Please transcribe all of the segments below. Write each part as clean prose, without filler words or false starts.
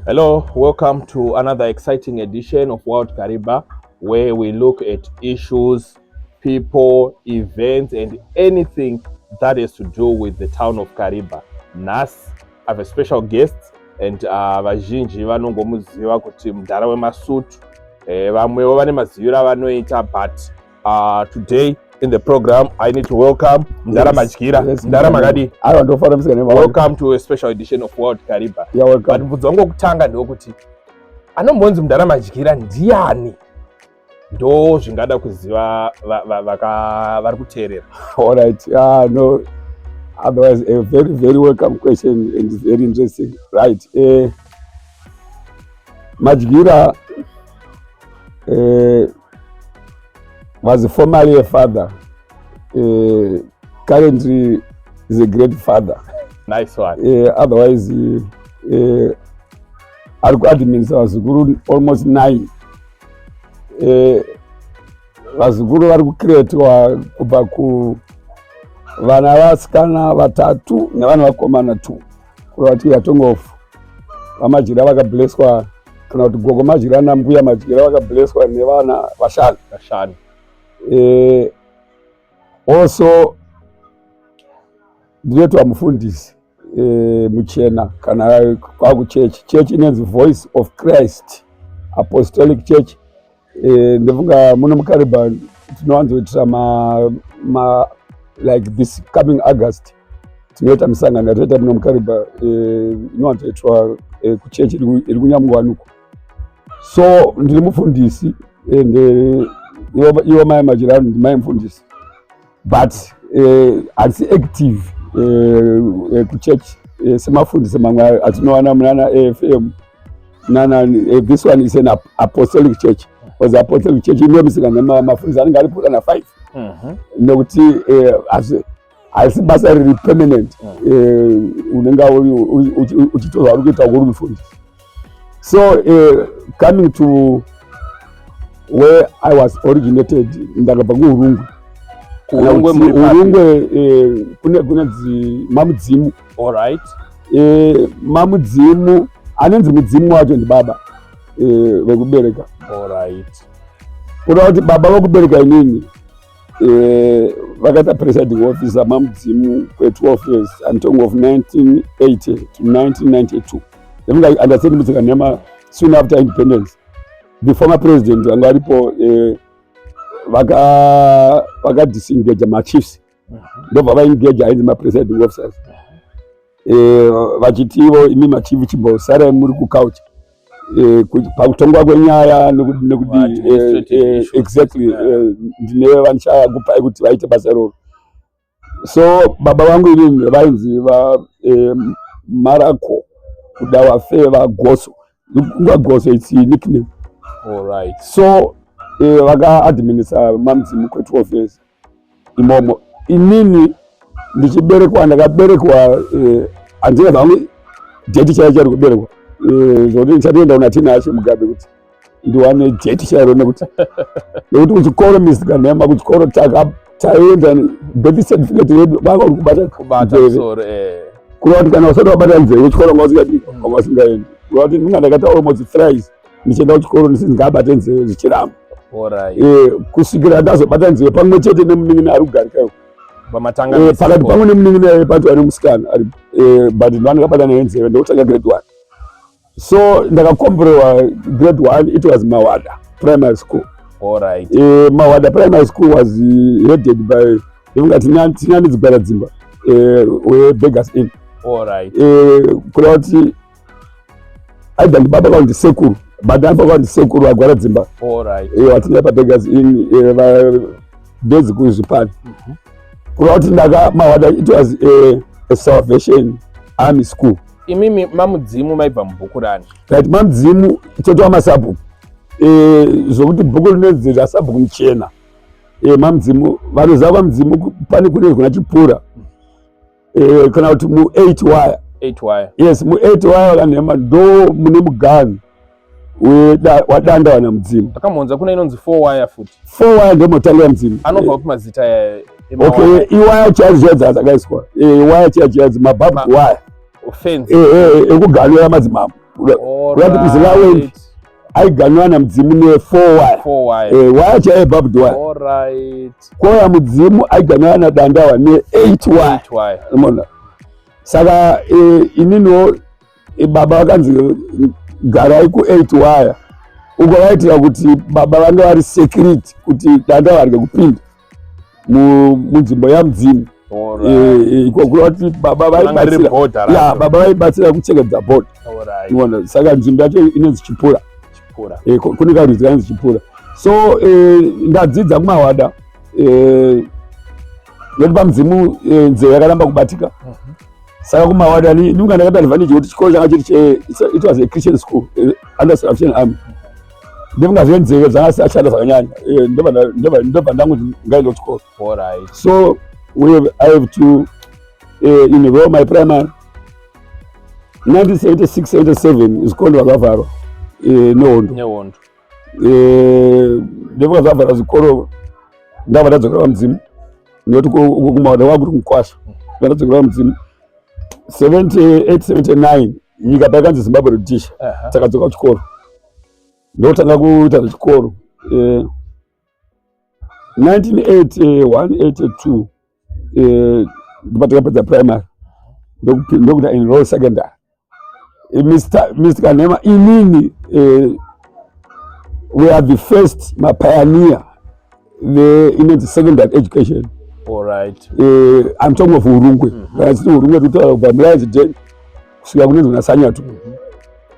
Hello, welcome to another exciting edition of World Kariba, where we look at issues, people, events, and anything that is to do with the town of Kariba. Nhasi, I have a special guest, and vazhinji vanongomuziva kuti mudhara wemasutu, vamwewo vane maziviro avanoita, but today in the program I need to welcome Mudhara Madyira. Mudhara, makadi? Aiwa, ndofara, musikana. Welcome to a special edition of World Kariba. Yeah, welcome. But mubvunzo wangu wokutanga ndewekuti anombonzi Mudhara Madyira ndiani? Ndo zvingada kuziva vari kuteerera. All right. Ah, no. Otherwise, a very, very welcome question and it's very interesting. Right. Madyira was formerly a father. Currently is a great father. Nice one. Otherwise, ari kuadminister vazukuru almost nine. Vazukuru vari kucreatwa kubva ku vana vasikana vatatu nevana vakomana two, kureva kuti yatongofu vaMadyira vakableswa, kana kuti gogo Madyira nambuya Madyira vakableswa nevana vashanu. Vashanu. Also ndinoitwa mufundisi muchena kana kwakuchechi. Chechi inonzi Voice of Christ Apostolic Church. Ndofunga muno muKariba tinowanzoitira ma like this coming August tinoita misangano yatoita muno muKariba, inowanzoitwa kuchechi iri kuNyamungwanuko. So ndiri mufundisi and ivo mai Madyira ndimai mufundisi, but handisi active kuchechi semafundisi mamwe atinowana munana AFM nana. This one is an apostolic church, because apostolic church inomisika nemafundisi anenge aripo kana five, nekuti haisi basa riri permanent. Unenge uchitozva uri kuita uri mufundisi. So coming to where I was originated, ndakabva kuUrungwe. KuUrungwe muri papi? Urungwe kune kunonzi Mamudzimu. All right. Mamudzimu, anonzi mudzimu wacho ndibaba vekubereka. All right. Kuda kuti baba vokubereka inini vakaita presiding officer Mamudzimu kwe12 years. I'm talking of 1980 to 1992. Ndinga understand mutsika nema soon after independence, the former president vanga varipo vakadisengage machiefs, ndobva vaengage ainzi mapresiding officers, vachitivo imi machief chimbosarai muri kucouch pakutongwa kwenyaya nekuti Administrative issues. Exactly. Ndine vandichakupai kuti vaite basa iroro. So baba vangu inini vainzi va Marako Kudawafe vaGoso. Kunga Goso, it's a nickname. All right. So vakaadminister Mamudzimu kwe12 years imomo. Inini ndichiberekwa, ndakaberekwa, handina zvangu date chaiyo chairi kuberekwa, zvokuti ndichatoenda kuna Tinashe Mugabe kuti ndiwane date chairo, nekuti kuchikoro, Mr Nhema, kuchikoro taienda birth certificate yedu vanga uri kubata Kubata nzeve. musoro. Kureva kuti kana usati wabata nzeve kuchikoro wanga usingadi, wanga usingaendi. Kureva kuti ndinga ndakaita almost thrice ndichienda kuchikoro ndisingabate nzeve, zvichiramba. All right. Kusvikira ndazobata nzeve pamwe chete nemunin'ina ari kugarika iko. Pamatanga. Pakati pamwe nemunin'ina patova nemusikana ari, but ndandakabata naye nzeve ndokutanga grade one. So ndakakomborewa grade one, it was Mawada Primary School. All right. Mawada Primary School was headed by, ndinga tinani dzigwara dzimba weBeggars Inn. All right. Kureva kuti either ndibaba kana ndisekuru, but anofanira kuva ndisekuru vagwara dzimba. All right. Vatinga paBeggars Inn, bezi kuzvipani. Kureva kuti ndaka Mawada, it was a Salvation Army school. Imimi Mamudzimu maibva mubhuku rani? Right, Mamudzimu totova masabhuku, zvokuti bhuku rinonzi rasabhuku muchena. Mamudzimu vanoziva kwaMudzimu pane kune kuna Chipura, kana kuti mu8 wire. 8 wire. Yes, mu8 wire vakanhema ndo mune muganhu wadanda wana Mudzimu. Ndakamonza kuna inonzi 4 wire futi. 4 wire ndomotangira Mudzimu. Anobva kupi mazita Okay, iwaya chaidzo chaidzo dzakaiswa, waya chaidzo chaidzo mabarbed wire. Fence. Ekuganura madzimambo. Kurati kuZilawendi aiganwa namudzimu ne4 wire, waya chaiyo barbed wire. Kouya mudzimu aiganwa nadandawa ne8 wire. Unoona, saka ininiwo baba vakanzi garai ku8 wire uko, vaitira kuti baba vange vari security kuti danda varege kupinda munzvimbo yamudzimu. Iko kureva kuti baba vaibatsira, ya, baba vaibatsira kuchengetedza border. Unoona, saka nzvimbo yacho inonzi Chipura. Kune karwizi kanonzi Chipura. So ndadzidza kumahwada, nekuti pamudzimu nzeve yakaramba kubatika. Saka kumahwada ninga ndakaita advantage yekuti chikoro changa chiri, it was a Christian school under Salvation Army. Ndinga zvenzeve zvanga zvisachanda zvakanyanya, ndobva ndangu ngaenda kuchikoro. So I have to enroll my primary 1976 77. Zvikoro zvakavharwa nehondo. Nehondo. Ndobva zvavharwa zvikoro, ndabva ndadzokera pamudzimu, nekuti kumahwada kwakuri mukwasha. Ndadzokera pamudzimu 78 79, nyika payakanzi Zimbabwe Rhodesia. Takadzoka kuchikoro, ndotanga kuita zvechikoro. 1981 82 ndipo takapedza primary, ndokuita enroll secondary. Mr Kanema, inini we are the first mapioneer inonzi secondary education. I'm talking of Urungwe. Kana titi Urungwe, tikutaura kubva muLions Den kusvika kunonzi naSanyatwe.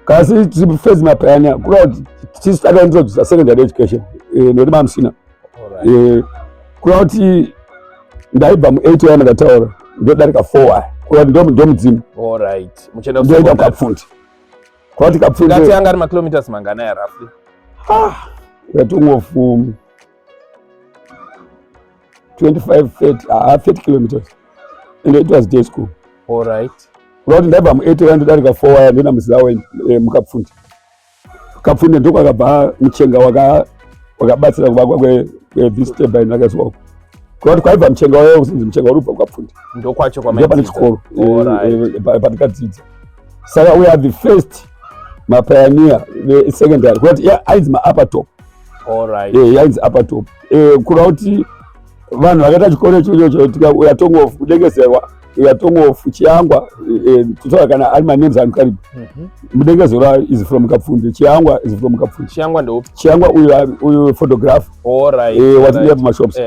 Kasi tiri first mapioneer, kureva kuti tisu takaintrodusa secondary education, nekuti mamusina. Kureva kuti ndaibva mu8 waya ndakataura, ndodarika 4 waya, kureva kuti ndomudzimu. Muchienda Ndoenda kusecondary. Kapfundi, kureva kuti Kapfundi Ngati anga ari makilometers manganai roughly? We are talking of 25 30, 30 kilometers, and it was day school. Kureva kuti ndaibva mu8 waya, ndodarika 4 waya, ndoenda muZilaweni, muKapfundi. Kapfundi ndokwakabva muchenga wakabatsira kuvakwa kwethis turbine rakaiswa uko. Kureva kuti kwaibva muchenga waya kusinzi muchenga uri kubva kuKapfundi. Ndokwacho Ndo pane kwamaidzidza. chikoro patikadzidza. Saka we are the first mapioneer vesecondary, kureva kuti ainzi maupper top. Yainzi upper top. Kureva kuti vanhu vakaita chikoro ichocho, we are talking of Kudengezerwa, we are talking of Chiyangwa, totaura kana ari manames anokaribu. Mudengezerwa is from Kapfundi, Chiyangwa is from Kapfundi. Chiyangwa ndeupi? Chiyangwa uyu photographer, watinoya pamashops,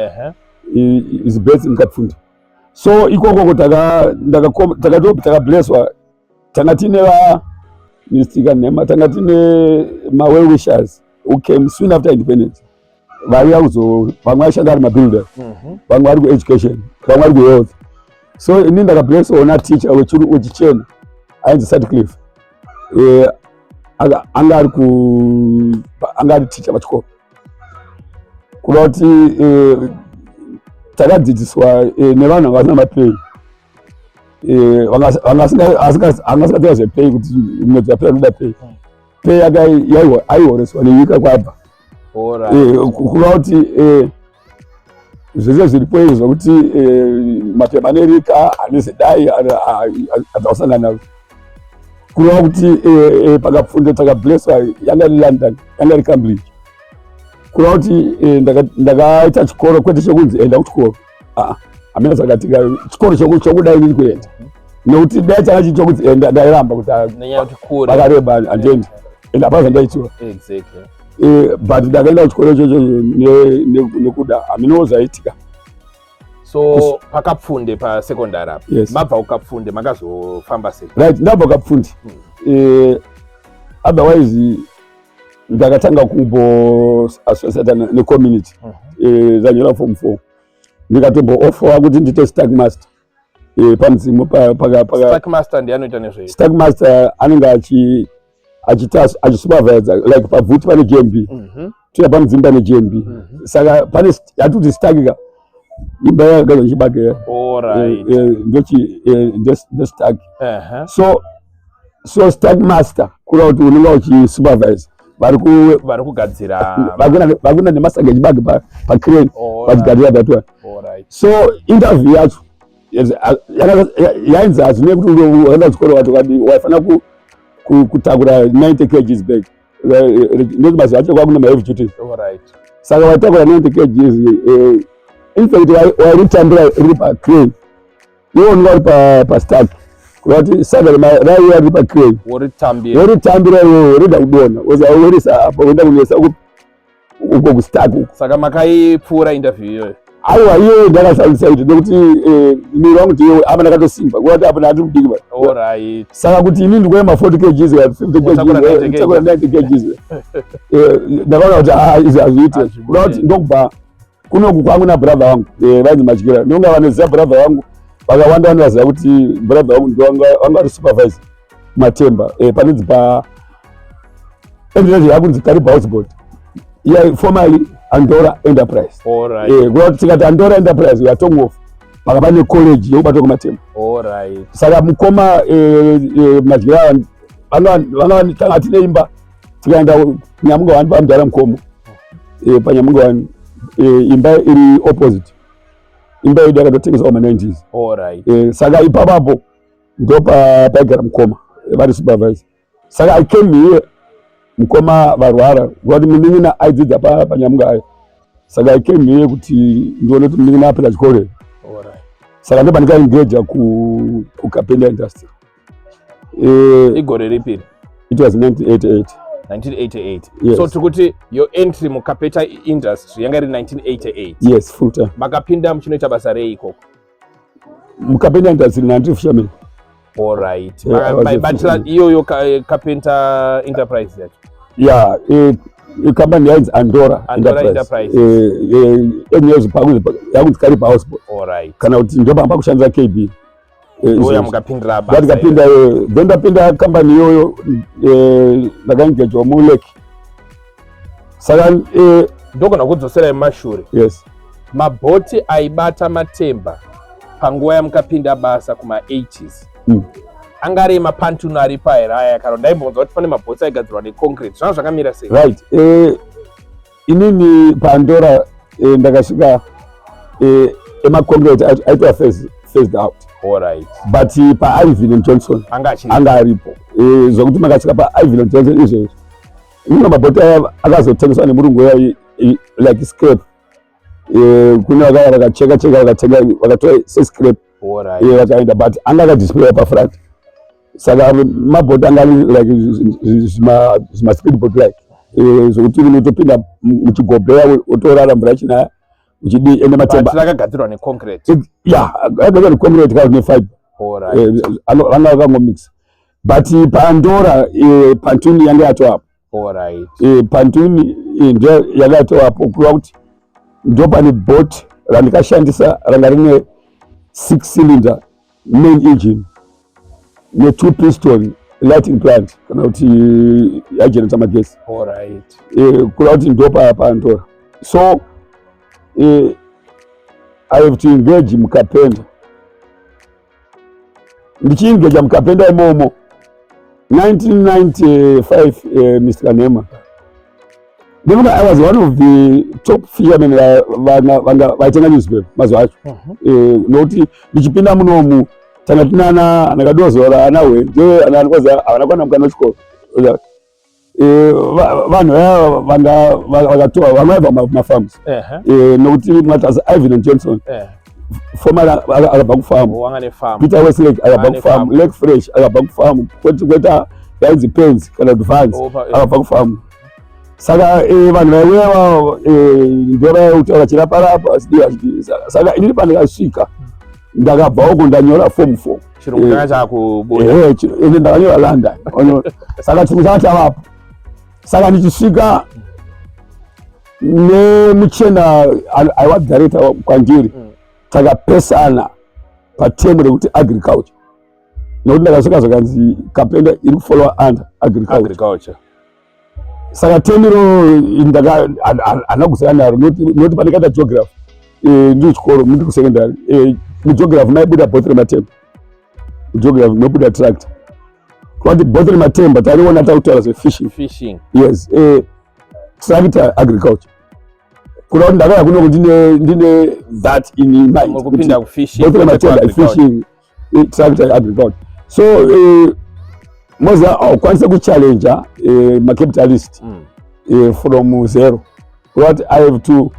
is based in Kapfundi. So ikokoko takablesswa, tanga tine va Mr Kanema, tanga tine mawell wishers who came soon after independence, vaiuya kuzo, vamwe vaishanda ari mabuilder, vamwe vari kueducation, vamwe vari kuhealth. So ini ndakablesswawo nateacher wechichena ainzi Sutcliffe. Anga ari teacher pachikoro. Kuda kuti takadzidziswa nevanhu vasina mapay, angasingaziva zvepay, kuti mwedzi wapera unoda pay. Pay aihoreswa nenyika kwabva. Kureva kuti zvese zviripo izvi zvokuti mapepa anerika anezedai adzakusangana nazvo. Kureva kuti pakapfunda takablesswa, yanga iri London, yanga iri Cambridge. Kureva kuti ndakaita chikoro, kwete chekunzi enda kuchikoro. Hamina zvakatika, chikoro chokudai ndiri kuenda, nekuti dai changa chiri chokunzi enda, ndairamba kuti Nenyaya yekuti kure. Vakareba, handiendi, ende hapana zvandaitiwa. But ndakaenda kuchikoro ichocho nekuda, haminowo zvaitika. So pakapfunde pasecondary apa, Yes. mabva kukapfunde makazofamba sei? Right, ndabva Kapfundi. Otherwise ndakatanga kumbo associata necommunity. Ndanyora form 4, ndikatomboofferwa kuti ndiite stack master pamudzimu Stack master ndiye anoita nezvei? Stack master anenge achiita achisupervisa, like pabvuti pane GMB, tuya pamudzimu pane GMB. Saka pane yatikuti stack ka, imba yakagadzwa chibage. Ndochi ndostack. So stack master kureva kuti unenge uchisupervise vari ku Vari kugadzira. Vari kuenda nemasaga echibage pacrane, vachigadzira that one. So interview yacho yainzi hazvinei kuti wakaenda kuchikoro wacho kadi, waifanira ku Kutakura 90 kgs bag, nekuti mazuva acho kwakune maheavy duties. Saka waitakura 90 kgs, in fact wairitambira riri pacrane, iwo unonga uri pastack, kuva kuti saga raiuya riri pacrane. Woritambira. Woritambira iwewe, rida kudonha, worisa apa, woenda kunoisa uko kustack uko. Saka makaipfuura interview iyoyo? Aiwa, iyoyo ndakashandisa iti nekuti miri wangu ndiyo apa ndakatosimba, kuva kuti apa ndati mudiki. Saka kuti ini ndikuema 40 kgs kana 50 Wotakura kgs, 90 kgs. Takura 90 kgs, ndakaona kuti ah, izvi hazviite. Hazvibude. Kuda kuti ndokubva kunoku kwangu nabrother wangu, vanzi Madyira. Ndonga vanoziva brother wangu vakawanda, vanovaziva kuti brother wangu ndo vanga vari supervisor kuMatemba, panonzi pa enterprise yakunzi Kariba Houseboat, iya formerly Andora Enterprise. Kuda kuti tikati Andora Enterprise, we are talking of paka pane college yekubatwa kuMatemba. Saka mukoma Madyira vanga tanga tine imba, tikaenda Nyamunga wani pamudhara Mukomo, paNyamunga wani, imba iri opposite imba yedu yakatotengeswa kuma-90s. Saka ipapapo ndo paigara mukoma, vari supervisor. Saka I came here mukoma varwara, kuti munin'ina aidzidza paNyamunga ayo. Saka I came here kuti ndione kuti munin'ina apedza chikoro here. Saka ndo pandikaengaja kucarpenter industry. Igore ripiri? It was 1988. 1988? Yes. So tiri your entry mucarpenter industry yanga iri 1988? Yes, full time. Makapinda muchinoita basa rei ikoko? Mucarpenter industry nandiri fisherman. Yeah, I was a Maibatira fisherman. iyoyo carpenter enterprise yacho? Yeah, ikambani yainzi Andora. Andora Enterprise. Enyezo yakunzi Kariba Houseboat, kana kuti ndo pamba kushandisa KB. Ndoya Izvozvo. mukapindira basa. Ndikapinda, then ndapinda kambani iyoyo, ndakaengejwa mulake. Saka Ndogona kudzosera mumashure? Yes. Mabhoti aibata matemba panguva yamukapinda basa kuma-80s, anga ari emapontoon ari pahere aya, kana ndaimbonzwa kuti pane mabhoti aigadzirwa neconcrete? Zvanga zvakamira sei? Right, inini paAndora, ndakasvika emaconcrete aitwa phased out. But paIvan and Johnson Anga achiri? Anga aripo, zvokuti makasvika paIvan and Johnson izvezvi, ino mabhoti aya akazotengeswa nemurungu uya, like scrap. Kune vakaya vakacheka cheka, vakatenga, vakatora sescrap, vakaenda, but anga akadisplaya pafront. Saka mabhoti anga ari like zvimaspeedboat like, zvokuti unotopinda muchigobheya, wotorara mvura ichinaya, uchidii, ende matemba But rakagadzirwa neconcrete? Ya, akagadzirwa neconcrete kana nefiber. Vanga vakangomixa, but paAndora, pontoon yanga yatoapo. Pontoon ndiyo yanga yatoapo, kureva kuti ndo pane boat randikashandisa ranga rine six cylinder main engine ne2 piston lighting plant, kana kuti yaigenerator magetsi. Kureva kuti ndo paAndora. So I have to engage mucarpenter. Ndichiengeja mucarpenter imomo 1995, Mr Kanema, ndinofunga I was one of the top fishermen vanga vaitenga newspaper mazuva acho. Nokuti ndichipinda munomu tanga tinana anakadozora, ana Hwende, ana anikoza, havana kuwana mukana wechikoro. Vanhu vaya vanga vakatoa vamwe vaibva kumafarms. Nokuti mwatasa Ivan and Johnson, former akabva kufamu. Wanga nefarm. Peter Westlake akabva Ane kufamu. farm. Lake Fresh akabva kufamu. Kweta yainzi Pens kana kuti Vans, akabva kufamu. Saka vanhu vaiuya vavo, ndo vaiuta vachiraparapa, vachidii, vachidii. Saka inini pandakasvika, ndakabva uko ndanyora form four. Chirungu changa chakubuda. Ehe, ende ndakanyora London. Saka chirungu changa chavapo. Saka ndichisvika nemuchena aiwa director kwandiri, takapesana paterm rekuti agriculture, nokuti ndakasvika zvakanzi carpenter iri kufollow under agriculture. Agriculture. Saka term iro handina kusiyana naro, noti pandikaita geography, ndiri chikoro, ndiri kusecondary, mugeography maibuda bhoti rematemba, mugeography mobuda tractor, kuti bhoti rematemba tariona takutaura zvefishing. Fishing. Yes, tractor agriculture, kuda kuti ndakauya kuno ndine that in mind. Muri kupinda kufishing. Bhoti rematemba agriculture. Fishing, tractor agriculture. So Moza haukwanise kuchallenja macapitalist from zero. What I have to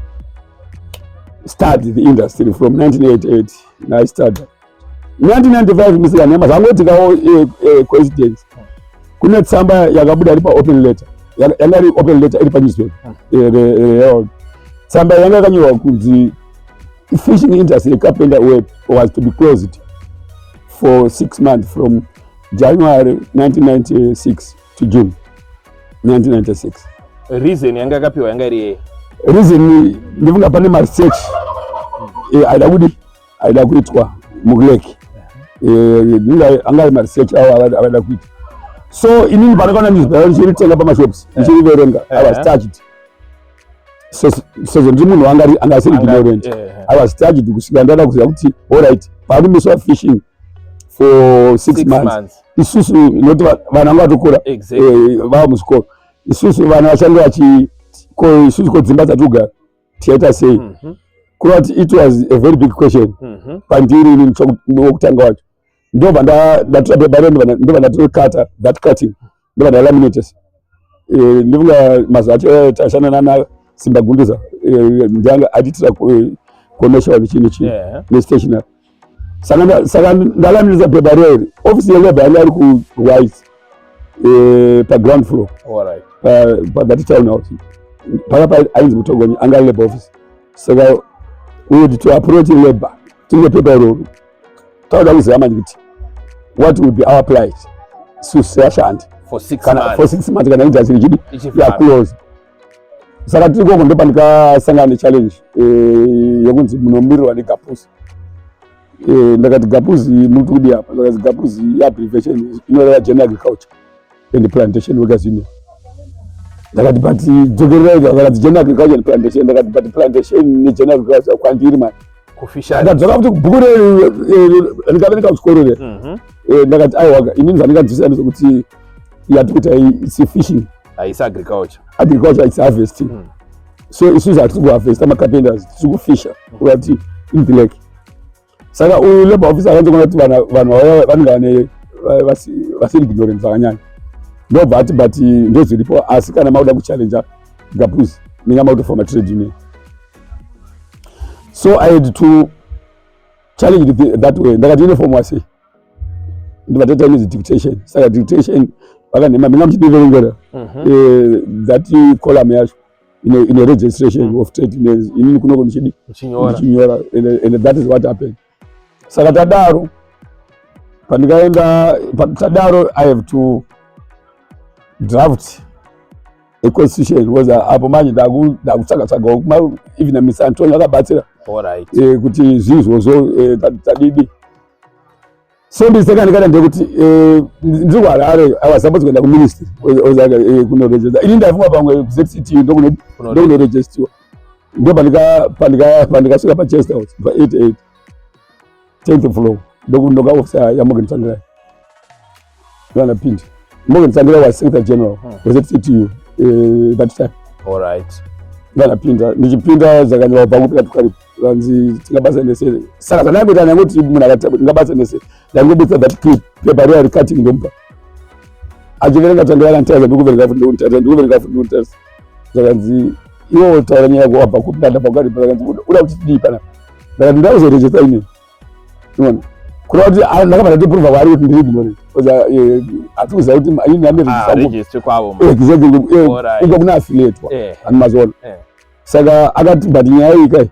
start the industry from 1988. I started 1995. Mr. Nyama, zvangoitikawo coincidence, kune tsamba yakabuda iri paopen letter, yanga iri open letter iri panewspaper reHerald. Tsamba yanga yakanyorwa kunzi fishing industry yeCarpenter Web was to be closed for 6 months from January 1996 to June 1996. Reason yanga yakapiwa yanga iri yei? Reason, ndifunga pane maresearch aida kudi aida kuitwa mulake. Anga ari maresearch avo avaida kuita. So inini pandakaona newspaper ndichiritenga pamashops, ndichiriverenga, I was touched. Sezvo ndiri munhu anga asiri ignorant, I was touched kusvika ndada kuziva kuti alright, pakumiswa fishing for 6 Six months, months. Isusu noti vana vanga vatokura, vava muzvikoro, isusu vana vachange vachi ko isusu ko dzimba dzatigara tichaita sei? Kureva kuti it was a very big question pandiri inini wokutanga wacho. Ndobva ndatora pepa rero, ndobva ndatorikata that cutting, ndobva ndalaminatesa. Ndifunga mazuva acho tashanda nana Simba Gunduza, ndianga achiitira commercial nechii nechii nestationary. Saka ndalaminisa pepa rero, ofisi yelabour yanga iri kuWhite, paground floor, pathat town house paka ainzi Mutogonyi, anga ari labour office. Saka we had to approach labour tine pepa iroro, tauda kuziva manje kuti what will be our plight isusu sevashandi for 6 kana months. For 6 months kana industry ichidi Ichifamba. Yaclose. Saka tiri koko ndopandikasangana nechallenge yekunzi munomirirwa neGAPWUZ. Ndakati, "GAPWUZ muri kudi apa?" Ndakati, "GAPWUZ iabbreviation inoreva General Agriculture and Plantation Workers Union." Ndakati, "But dzokererai." Vakati, "General Agriculture and Plantation." Ndakati, "But plantation negeneral agriculture kwandiri mani?" Kufishari. Ndadzoka kuti bhuku ndikaverenga kuchikoro re. Ndakati, "Aiwaka, inini zvandinganzwisisa ndezvekuti yati kuti its fishing." Haisi agriculture. Agriculture, it's harvesting. So isusu hatisi kuharvesta, macarpenters tiri kufisha kurati in the lake. Saka uyu labour officer akanzoona kuti vanhu vauya vanenge vane vasiri ignorant zvakanyanya, ndobva ati, "But ndozviripo, asi kana makuda kuchallenja GAPWUZ, minga makutofoma trade union." So I had to challenge it that way. Ndakati, "Inoformwa sei?" Ndobva taita inonzi dictation. Saka dictation vakanhema, minga muchidiverengera that column yacho ine registration of trade unions, inini kunoko ndichidi Uchinyora. Ndichinyora. And that is what happened. Saka tadaro, pandikaenda tadaro, I have to draft a constitution because apo manje ndakutsvaga tsvagawo, even Mr Antonio akabatsira kuti zviizvozvo tadidi. So mistake ndikaita ndekuti ndiri kuHarare, I was supposed kuenda kuministry kunoregister. Ini ndaifunga pamwe kuZCTU ndokunoregistiwa. Ndo pandikasvika paChester House pa88 10th floor, ndokundoka office yaMorgan Tsvangirai. Ndopandapinda. Morgan Tsvangirai was secretary general weZCTU that time. Ndopandapinda. Ndichipinda zvakanyorwa pangu pikati karipo vanzi tingabasa nese. Saka zvandaingoita, ndangoti munhu akati tingabasa nese, ndaingobudisa that clip paper riya recutting, ndomupa achiverenga. Tsvangirai akanditarisa, ndikuverenga futi, ndikutarisa, ndikuverenga futi, ndikutarisa. Zvakanzi, "Iwo taura nyaya yako, wabva kupi?" "Ndabva kuKariba." Zvakanzi, "Uda kuti tidii panapa?" Ndakati, "Ndakuzoregister inini." Unoona, kureva kuti ndakabva ndatoprova kwaari kuti ndiri ignorant because hatisi kuziva kuti inini Ah, register kwavo. Exactly. Uko kuna affiliatwa ani mazuva. Saka akati, "But nyaya iyi kai,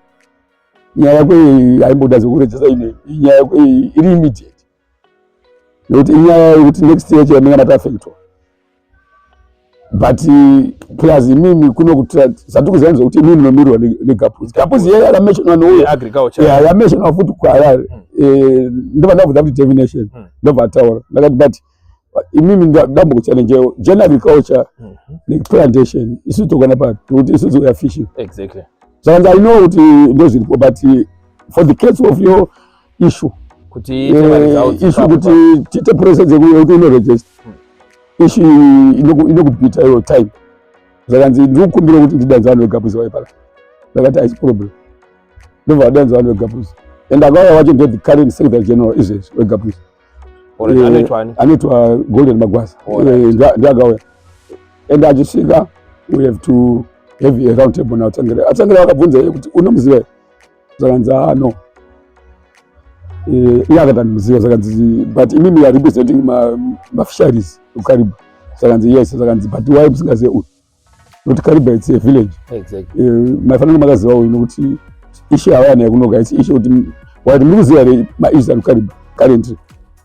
nyaya yako iyi haimboda zvekurejista ine nyaya yako iyi iri immediate, nekuti inyaya yekuti next year chero munenge matoaffectwa. But plus imimi kuno kuti zvatiri kuziva ndezvekuti imimi munomirirwa neGAPWUZ. GAPWUZ iye yakamentionwa nouyo Agriculture. Yeah, yamentionwa futi kuHarare. Ndobva ndabvunza kuti definition. Ndobva ataura. Ndakati, "But imimi ndambokuchallengewo general agriculture neplantation, isusu tokwana papi? Nekuti isusu we are fishing." Zvakanzi, "I know kuti ndozviripo, but for the case of your issue, Kuti iite maresults issue ipapo. Kuti tiite process yekuti unoregister, issue inokubhita iyo time." Zvakanzi, "Ndikukumbira kuti ndidanze vanhu veGAPWUZ vaipara." Ndakati, "Haisi problem." Ndobva vadanza vanhu veGAPWUZ, and akauya wacho ndo the current secretary general izvezvi weGAPWUZ. Anoitwa Golden Magwaza, ndiakauya and achisvika we have to have a round table naTsvangirai. ATsvangirai vakabvunza iye kuti unomuziva here, zvakanzi ah no. Iye akati andimuziva, zvakanzi but imimi you are representing mafisheries kuKariba, zvakanzi yes, zvakanzi but why musingazive uyu, nokuti Kariba it's a village. Maifanira makaziva uyu nokuti issue yauya naye kunoka it's issue kuti waiti muri kuziva here maissues ari kuKariba currently,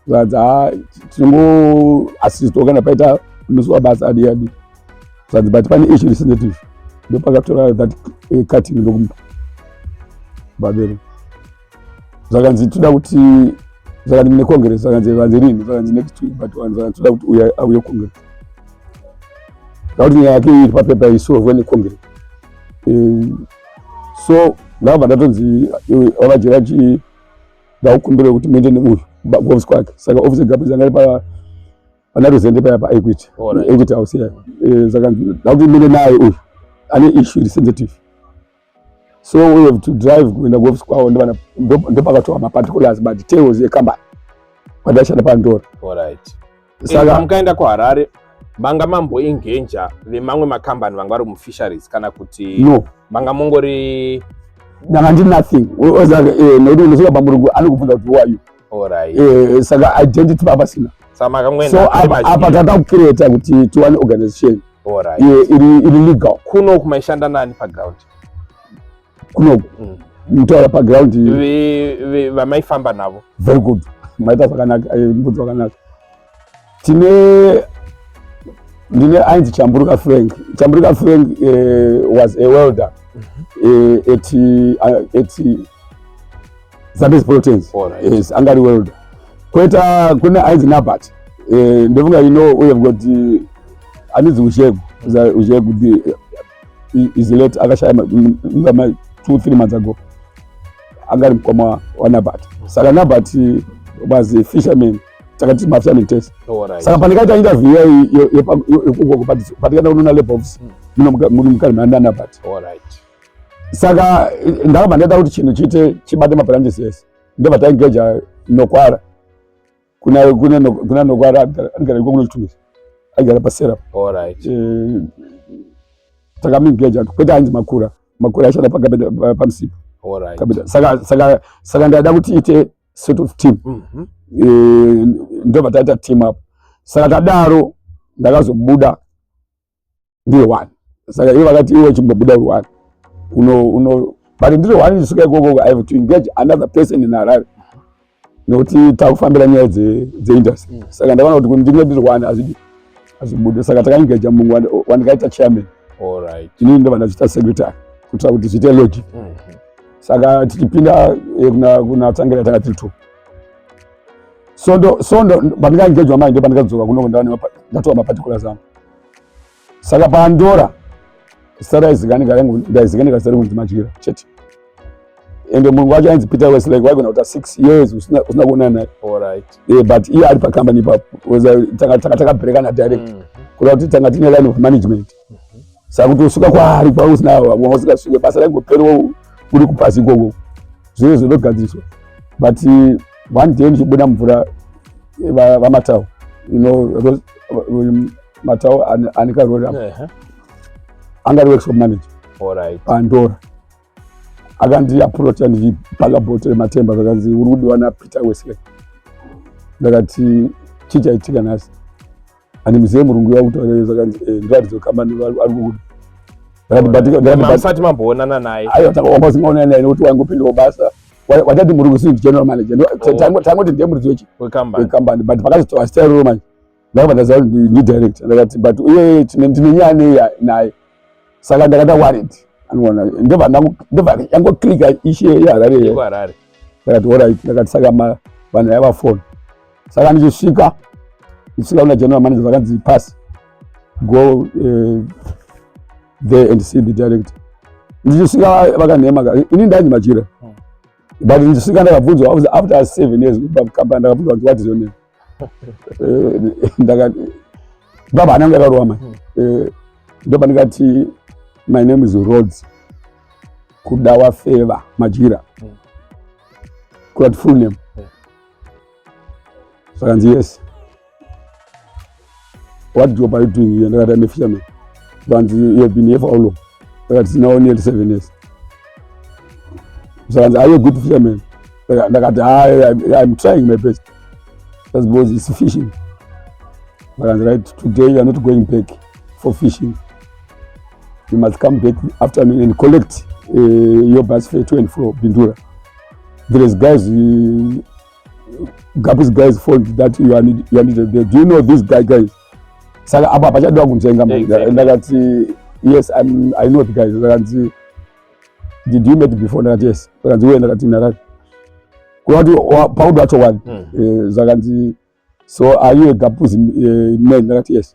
zvakanzi ha tinongoassistwa kana paita kumiswa basa adi adi, zvanzi but pane issue sensitive, ndopakatora that cutting ndokumupa babere, zvakanzi toda kuti, zvakanzi mune congress, zvakanzi vanzi rini, zvakanzi next week but one, zvakanzi toda kuti uya auye congress, ndakuti nyaya yake iri papepa isolvwe necongress. So ndakabva ndatonzi vavajera chi ndakukumbira kuti muende neuyu kuofisi kwake, saka ofisi yeGapwezi anga iri pana Rosende paya paEquity Equity House iya. Saka ndakuti muende naye uyu ane issue iri sensitive, so we have to drive kuenda kuofisi kwavo, ndopakatorwa maparticulars, madetails ecompany kwandashanda paNdora. Saka mukaenda kuHarare manga mamboengager vemamwe makambani vanga vari mufisheries kana kuti No. manga mungori Ndanga ndi nothing, nekuti unosvika pamurungu anokubvunza kuti who are you? Saka identity papasina. Saka makangoenda So apa tata kucreata kuti tiwane organization iri legal. Kuno kumaishanda nani paground? Kunoku mutaura paground? Vamaifamba navo. Very good, maita zvakanaka, mubvunzo wakanaka. Tine ndine ainzi Chamburuka Frank. Chamburuka Frank was a welder at Zambezi Proteins. Yes, angari welder. Kweta kune ainzi Nabat, ndofunga you know we have got anonzi Ushegu. Ushegu the is late, akashaya ma 2-3 months ago, angari mukoma waNabat. Saka Nabat was a fisherman, takati mafisherman test. Saka pandikaita interview yekukoko patikaenda kunoona labour office muno mukari naNabat. Saka ndakabva ndaita kuti chinhu chiite chibate mabranches ese, ndobva taengager Nokwara. Kuna Nokwara anogara iko kunoChitungwiza, aigara pasera. Takamuengager kwete ainzi Makura. Makura aishanda paMusipa. Saka ndaida kuti ite sort of team. Ndobva taita team up. Saka tadaro ndakazobuda ndiri one, saka ivo vakati iwe chimbobuda uri one uno uno, but ndiri one ndisvika ikoko I have to engage another person in Harare nekuti takufambira nyaya dzeindustry. Saka ndakaona kuti ndinge ndiri one hazvidi hazvibude, saka takaengager mumwe wandikaita chairman, inini ndobva ndachiita secretary kuitira kuti zviite logic. Saka tichipinda kuna Tsvangirai tanga tiri two. So pandikaengejwa manje ndo pandikadzoka kuno ndatora maparticulars angu. Saka paNdora zita raizikanika ndaizikanika zita rekunzi Madyira chete, ende murungu wacho ainzi Peter Westlake, waigona kuita 6 years usina kuonana naye. But iye ari pakambani ipapo, tanga takabherekana direct, kuda kuti tanga tine line of management, saka kuti usvika kwaari kwausina usingasvike basa raingoperiwo uri kupasi ikoko, zviro zvinogadziriswa. But one day ndichibuda mvura, vaMatau, Matau ane karori apa, anga ari workshop manager paNdora, akandiapproacha ndichipaka bhotoro rematemba, zvakanzi uri kudiwa naPeter Wesley. Ndakati chii chaitika nhasi, handimuzive murungu wakutaura, zvakanzi ndiratidze kambani ari kukuda. Musati mamboonana naye? Aiwa, wanga usingaonani naye nekuti waingopindawo basa, watati murungu si general manager, tangoti ndiye muridzi wekambani, but pakazotaura zita iroro manje ndakabva ndaziva kuti ndi director. Ndakati but uye ndine nyaya nei naye, saka ndakata worried, anoona ndobva yangoclicka issue yeHarare. Ndakati alright, ndakati saka vanhu vaiva foni, saka ndichisvika kuna general manager, vakanzi pass, go there and see the director. Ndichisvika vakanhema ini ndainzi Madyira, but ndichisvika ndakabvunzwa after 7 years pacompany, ndakabvunzwa kuti what is your name? Ndakati baba anenge akarowa mai, ndoba ndikati my name is Rhodes Kudawa Favor Madyira, kurati full name. Zvakanzi, "Yes, what job are you doing here?" Ndakati, "I'm a fisherman." Zvakanzi, "You have been here for how long?" Ndakati, "Now nearly 7 years." Zvakanzi, "Are you a good fisherman?" Ndakati, "I'm trying my best." That's because it's fishing. Zvakanzi, "Right, today you are not going back for fishing. You must come back afternoon and collect your bus fare to and fro Bindura. There is guys, GAPWUZ guys phoned that you are needed there. Do you know these guys?" Saka apa pachadiwa kunzvenga manje. Ndakati, "Yes, I know the guys." Zvakanzi, "Did you met before?" Ndakati, "Yes." Zvakanzi, "Where?" Ndakati, "Harare." Kuda kuti pauda chokwadi. Zvakanzi, "So are you a GAPWUZ man?" Ndakati, "Yes."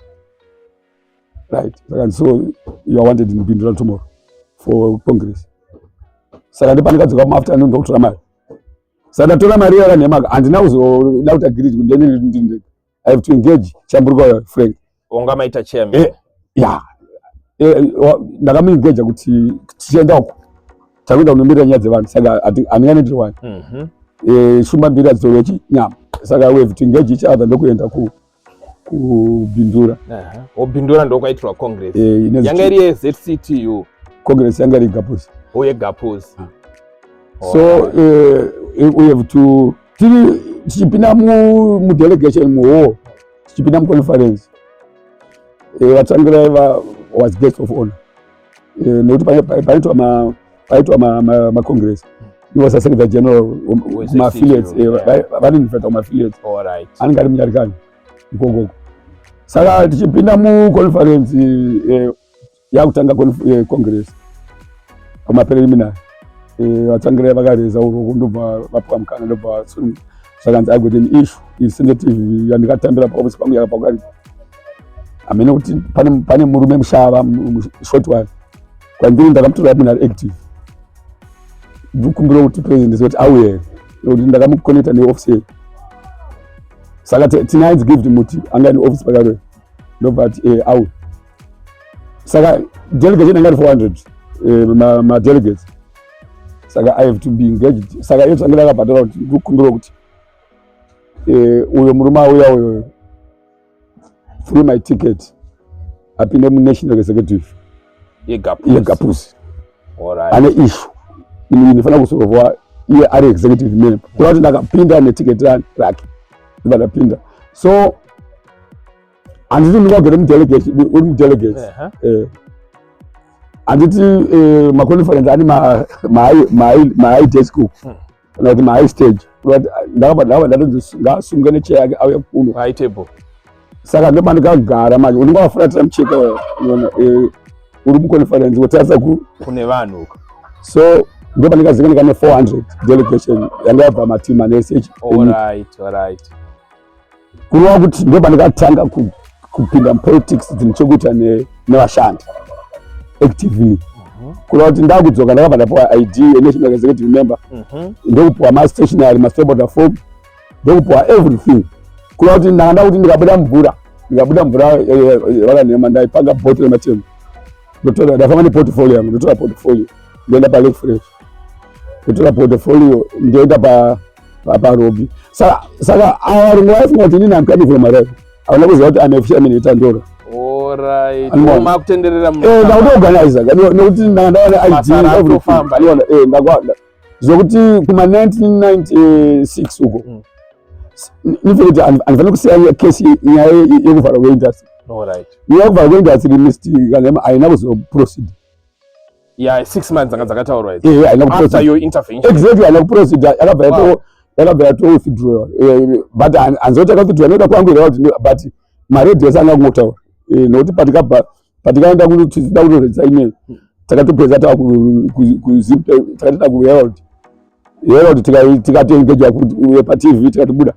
"Right." Zvakanzi, "So you are wanted in Bindura tomorrow for congress." Saka ndopandikadzoka muafternoon, ndokutora mari. Saka ndatora mari yakanhemaka, handina kuzoda kuti agree kuti ndene ndiri ndega. I have to engage Chamburuka Frank. Wanga maita chairman. Ya, ndakamuengeja kuti tichienda uko, takuenda kunomirira nyaya dzevanhu, saka handinganendiri wani. Shumba mbiri hadzitorwe chinyama, saka we have to engage each other, ndokuenda kuBindura. Bindura ndokwaitirwa congress. Inezi Yanga iri yeZCTU? Congress yanga iri GAPWUZ. Uye GAPWUZ. So we have to, tiri tichipinda mudelegation, muhall, tichipinda muconference, vaTsvangirai was guest of honor, nekuti paitwa macongress, he was a secretary general kumaaffiliates. Vanoinvita kumaaffiliates. Anenge ari munyarikani ikokoko. Saka tichipinda muconference, yakutanga congress, pamapreliminary, vaTsvangirai vakareza uroko, ndobva vapiwa mukana, ndobva zvakanzi, "I got an issue is sensitive yandikatambira paofisi pangu yakabva kuKariba. Hamene kuti pane murume mushava, short one, kwandiri ndakamutora munhu ari active. Ndikukumbira kuti president kuti auye here, nekuti ndakamuconnecta neofisi yedu." Saka tinainzi Gift Muti anga ine ofisi pakarwe, ndobva ati, "Auye." Saka delegation anga iri 400 madelegates, saka I have to be engaged. Saka iyo Tsvangirai akabhadhara kuti ndikukumbira kuti uyo murume auya uyo through my ticket apinde munational executive yeGAPWUZ. YeGAPWUZ. Ane issue inofanira kusolvwa iye ari executive member, kuda kuti ndakapinda netiketi rake, ndibva ndapinda. So handiti ndingagere mudelegation, uri mudelegate. Handiti maconference ane mahigh desk uku, kana kuti mahigh stage? Kuda kuti ndakabva ndatonzi ngaasunge necheya yake auye kuno. High table. Saka ndopandikagara manje, unenge wafuratira mucheka, unoona, uri muconference wotarisa ku kune vanhu uko. So ndopandikazikanika ne400 delegation yanga yabva matimu ane sh. Kureva kuti ndopandikatanga kupinda mupolitics dzine chekuita nevashandi actively. Kureva kuti ndakudzoka, ndakabva ndapiwa ID yenational executive member, ndokupiwa mastationary, mastakeholder form, ndokupiwa everything. Kureva kuti ndanga kuti ndikabuda mvura, vakanhema, ndaipanga bhoti rematemu, ndotora, ndafamba neportfolio yangu, ndotora portfolio, ndoenda paLake Fresh, ndotora portfolio, ndoenda paRobby. Saka ava varungu vaifunga kuti inini am coming from Harare. Havana kuziva kuti am a fisherman yeTandora. Anymore. Makutenderera. Ndakutoorganiza nekuti ndanga ndawana ID. Basa rakutofamba. Everything. Zvokuti kuma 1996 uko, nifike kuti handifaniri kusiya kesi, nyaya yekuvharwa kweindustry. Nyaya yekuvharwa kweindustry, Mr Kanema, haina kuzoproceed. Yeah, 6 months dzanga dzakataurwa idzi. Haina After kuproceed. your intervention. Exactly, haina kuproceed, yakabva yakabva yatowithdraw. But hanzi kuti yakawithdraw nokuda kwangu here, kuti but maredhi ese anga kungotaura, nokuti patikabva, patikaenda tichida kutoregister imwe, takatopedza tava takatoenda kuHerald. Herald tikatoengaja paTV, tikatobuda.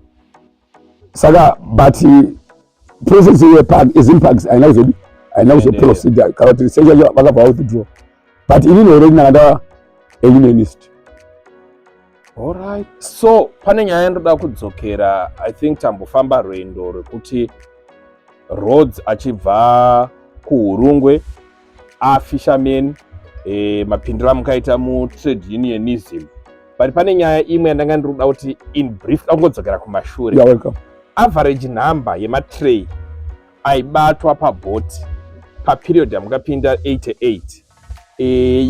Saka but process yeZimparks haina kuzodi, haina kuzoproceeda, kana kuti research yacho vakabva withdraw, but inini already ndanga ndava a unionist. Alright. So pane nyaya yandoda kudzokera. I think tambofamba rwendo rwekuti Rhodes achibva kuHurungwe, afisherman, mapindiro amukaita mutrade unionism, but pane nyaya imwe yandanga ndiri kuda kuti in brief, da kungodzokera kumashure. You are welcome. Average number yematray aibatwa pabhoti paperiod yamukapinda 88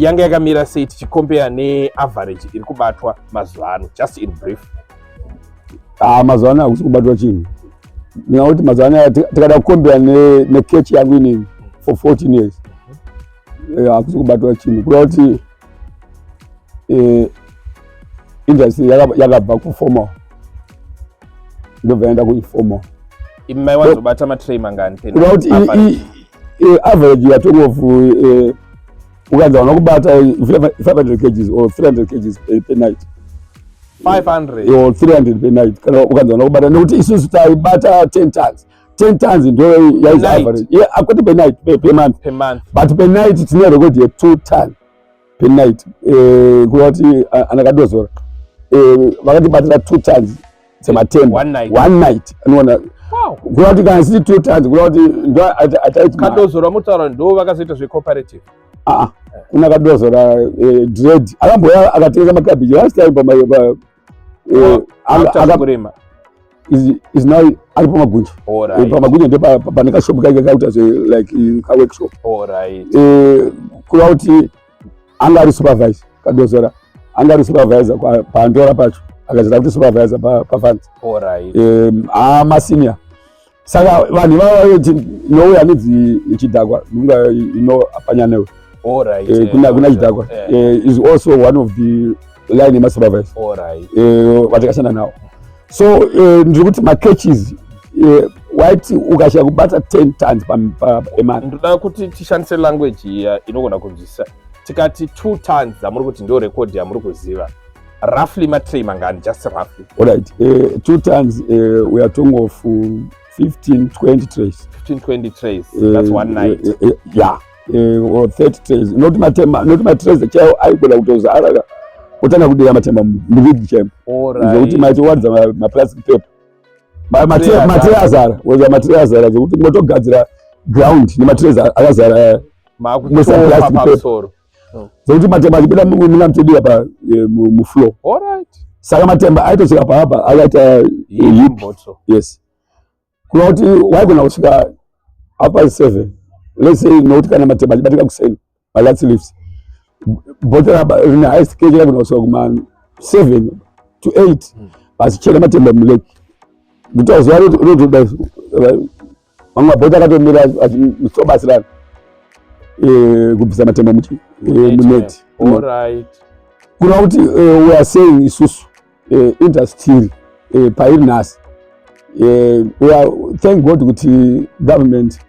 yanga yakamira sei, tichicompare neaverage iri kubatwa mazuva ano, just in brief? Ah, mazuva ano hakusi kubatwa chinhu. Ndingakuti mazuva ano tikada kucompare necatch yangu inini for 14 years, hakusi kubatwa chinhu. Kureva kuti industry yakabva kuformal, ndobva yaenda kuinformal. Imi maiwanzobata matray mangani? Kureva kuti average yatongof ukanzi hauna kubata 500 kgs or 300 kgs per night. 500? Or 300 per night, kana ukanzi hauna kubata, nekuti isusu taibata 10 tons. 10 tons ndo yaizi average. Yeah, akwete per night, per month. Per month. But per night tine record ye2 ton per night. Kureva kuti anakadozora vakatibatira 2 tons dzematemba. One night? One night, anoona. Kureva kuti kana isiri 2 tons, kureva kuti ndo ataiti. Kadozora mutaura ndo vakazoita zvecooperative? Aa, kuna Kadozora dread akamboya akatengesa makabhiji last time After kurima. Is now ari pamagunje. Pamagunje ndo pane kashopu kake kakuita zve like kaworkshop. Kureva kuti anga ari supervisor, Kadozora anga ari supervisor pandora pacho, akazoita kuti supervisor pafanzi. Amasenior, saka vanhu ivava voti nouya anonzi Chidhakwa, nunga ino apanyanewe. Kuna Chidhakwa is also one of the line yemasupervisor vatakashanda navo. So ndiri kuti macatches, waiti ukashaya kubata 10 tons pamonth. Ndoda kuti tishandise language iya inogona kunzwisisa. Tikati 2 tons dzamuri kuti ndo record yamuri kuziva, roughly matray mangani, just roughly? Alright, 2 tons, we are talking of 15 20 trays. 15 20 trays, that's one night? Yeah, or 30 trays. Not matema, not matrays chaiwo aigona kutozara, otanga kudira matemba murigi chaimo, zvokuti maitowaridza maplastic paper. Matray azara, oza matray azara, zvokuti motogadzira ground nematrays akazara. Makutopa plastic paper. Pamusoro. Zvokuti matemba achibuda muna mutodira pa mufloor. Saka matemba aitosvika paapa akaita heap. Bottle. Yes, kuva kuti waigona kusvika 7:30, let's say, nokuti kana matemba achibatika kuseni, malast leaves, bottle apa rine highest catch raigona kusvika kuma 7 to 8 vachichera matemba mulake. Kuti zuva rotoda, mamwe mabhoti akatomira achisobatsirana kubvisa matemba muchi muneti. Kureva kuti we are saying isusu industry pairi nhasi, we are thank God kuti government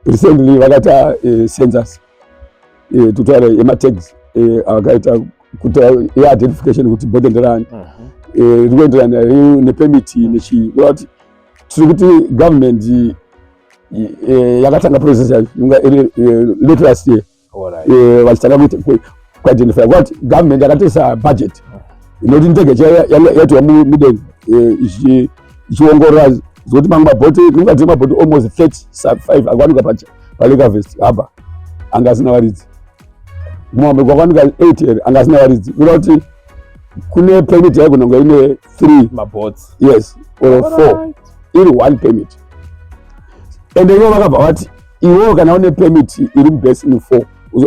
recently vakaita census, tutaura yematags akaita kuti yeidentification kuti bhodhe nderani, riri kuenderana nepermit nechii. Kureva kuti tiri kuti government yakatanga process yacho inga iri late last year, vachitanga kuidentify kuti government yakatoisa budget inoti ndege yaitwa mudenga ichiongorora, zvokuti mamwe mabhoti, tingati mabhoti almost 35 akwanika paLake Harvest Harbour anga asina varidzi. Kumamwe kwakwanika 8 here anga asina varidzi. Kureva kuti kune permit yaigona kunge ine 3 Maboats. Yes, or 4 iri one permit. Ende ivo vakabva vati iwewo kana une permit iri mubasin 4,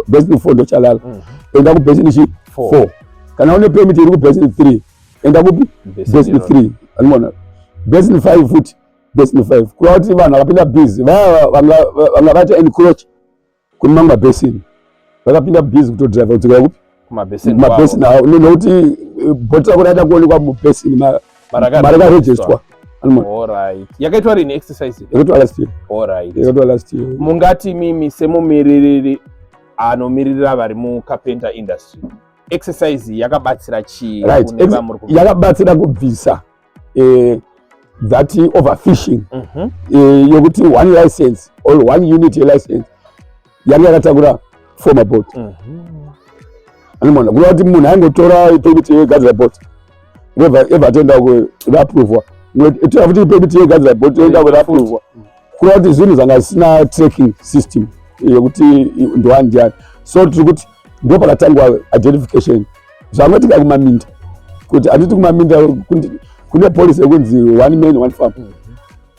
basin 4 ndochalala, enda kubasin chi 4. 4. Kana une permit iri kubasin 3, enda kupi? Basin Basin iroro. 3. Anoona basin 5 futi, basin 5. Kureva kuti vanhu vakapinda busy vaya vanga vaita encroach kune mamwe mabhesini, vakapinda busy kutodriva kudzokera kupi? Kumabhesini. Mabhesini awo, nokuti bhoti rako raida kuonekwa mubhesini marakaregisterwa. Alright, yakaitwa rini exercise? Yakaitwa last year. Yakaitwa last year. Mungati mimi semumiririri anomiririra vari mucarpenter industry, exercise yakabatsira chii kune vamuri Yakabatsira kubvisa that overfishing, yokuti one license or one unit yelicense yanga yakatakura four mabhoti. Anomaona, kureva kuti munhu aingotora permit yegadzira bhoti, ebva atoenda kurapprovwa, tora futi permit yegadzira bhoti, oenda kurapprovwa. Kureva kuti zvinhu zvanga zvisina tracking system yekuti ndowani ndiani. So tiri kuti ndo pakatangwa identification. Zvangoitika kumaminda, kuti handiti kumaminda Kune policy yekunzi one man, one farm.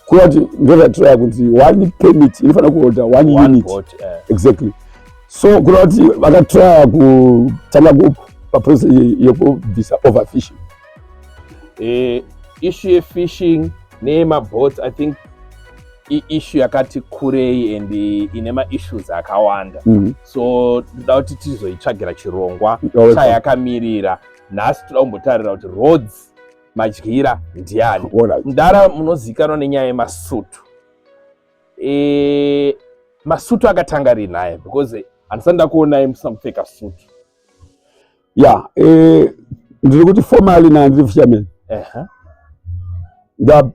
Kuva kuti ndozvatiraya kunzi one permit inofanira kuholda one unit. Exactly. So kuva kuti vakatraya kutanga kupaprocess yekubvisa overfishing. Issue yefishing neyemaboats, I think iissue yakati kurei and ine maissues akawanda. So toda kuti tizoitsvagira chirongwa chayakamirira. Nhasi toda kumbotarira kuti Rhodes Madyira ndiani. Mudara, munozivikanwa nenyaya yemasutu. Masutu akatanga rini aya? Because handisati ndakuonai musina kupfeka sutu. Ya, ndiri kuti formally ndiri fisherman.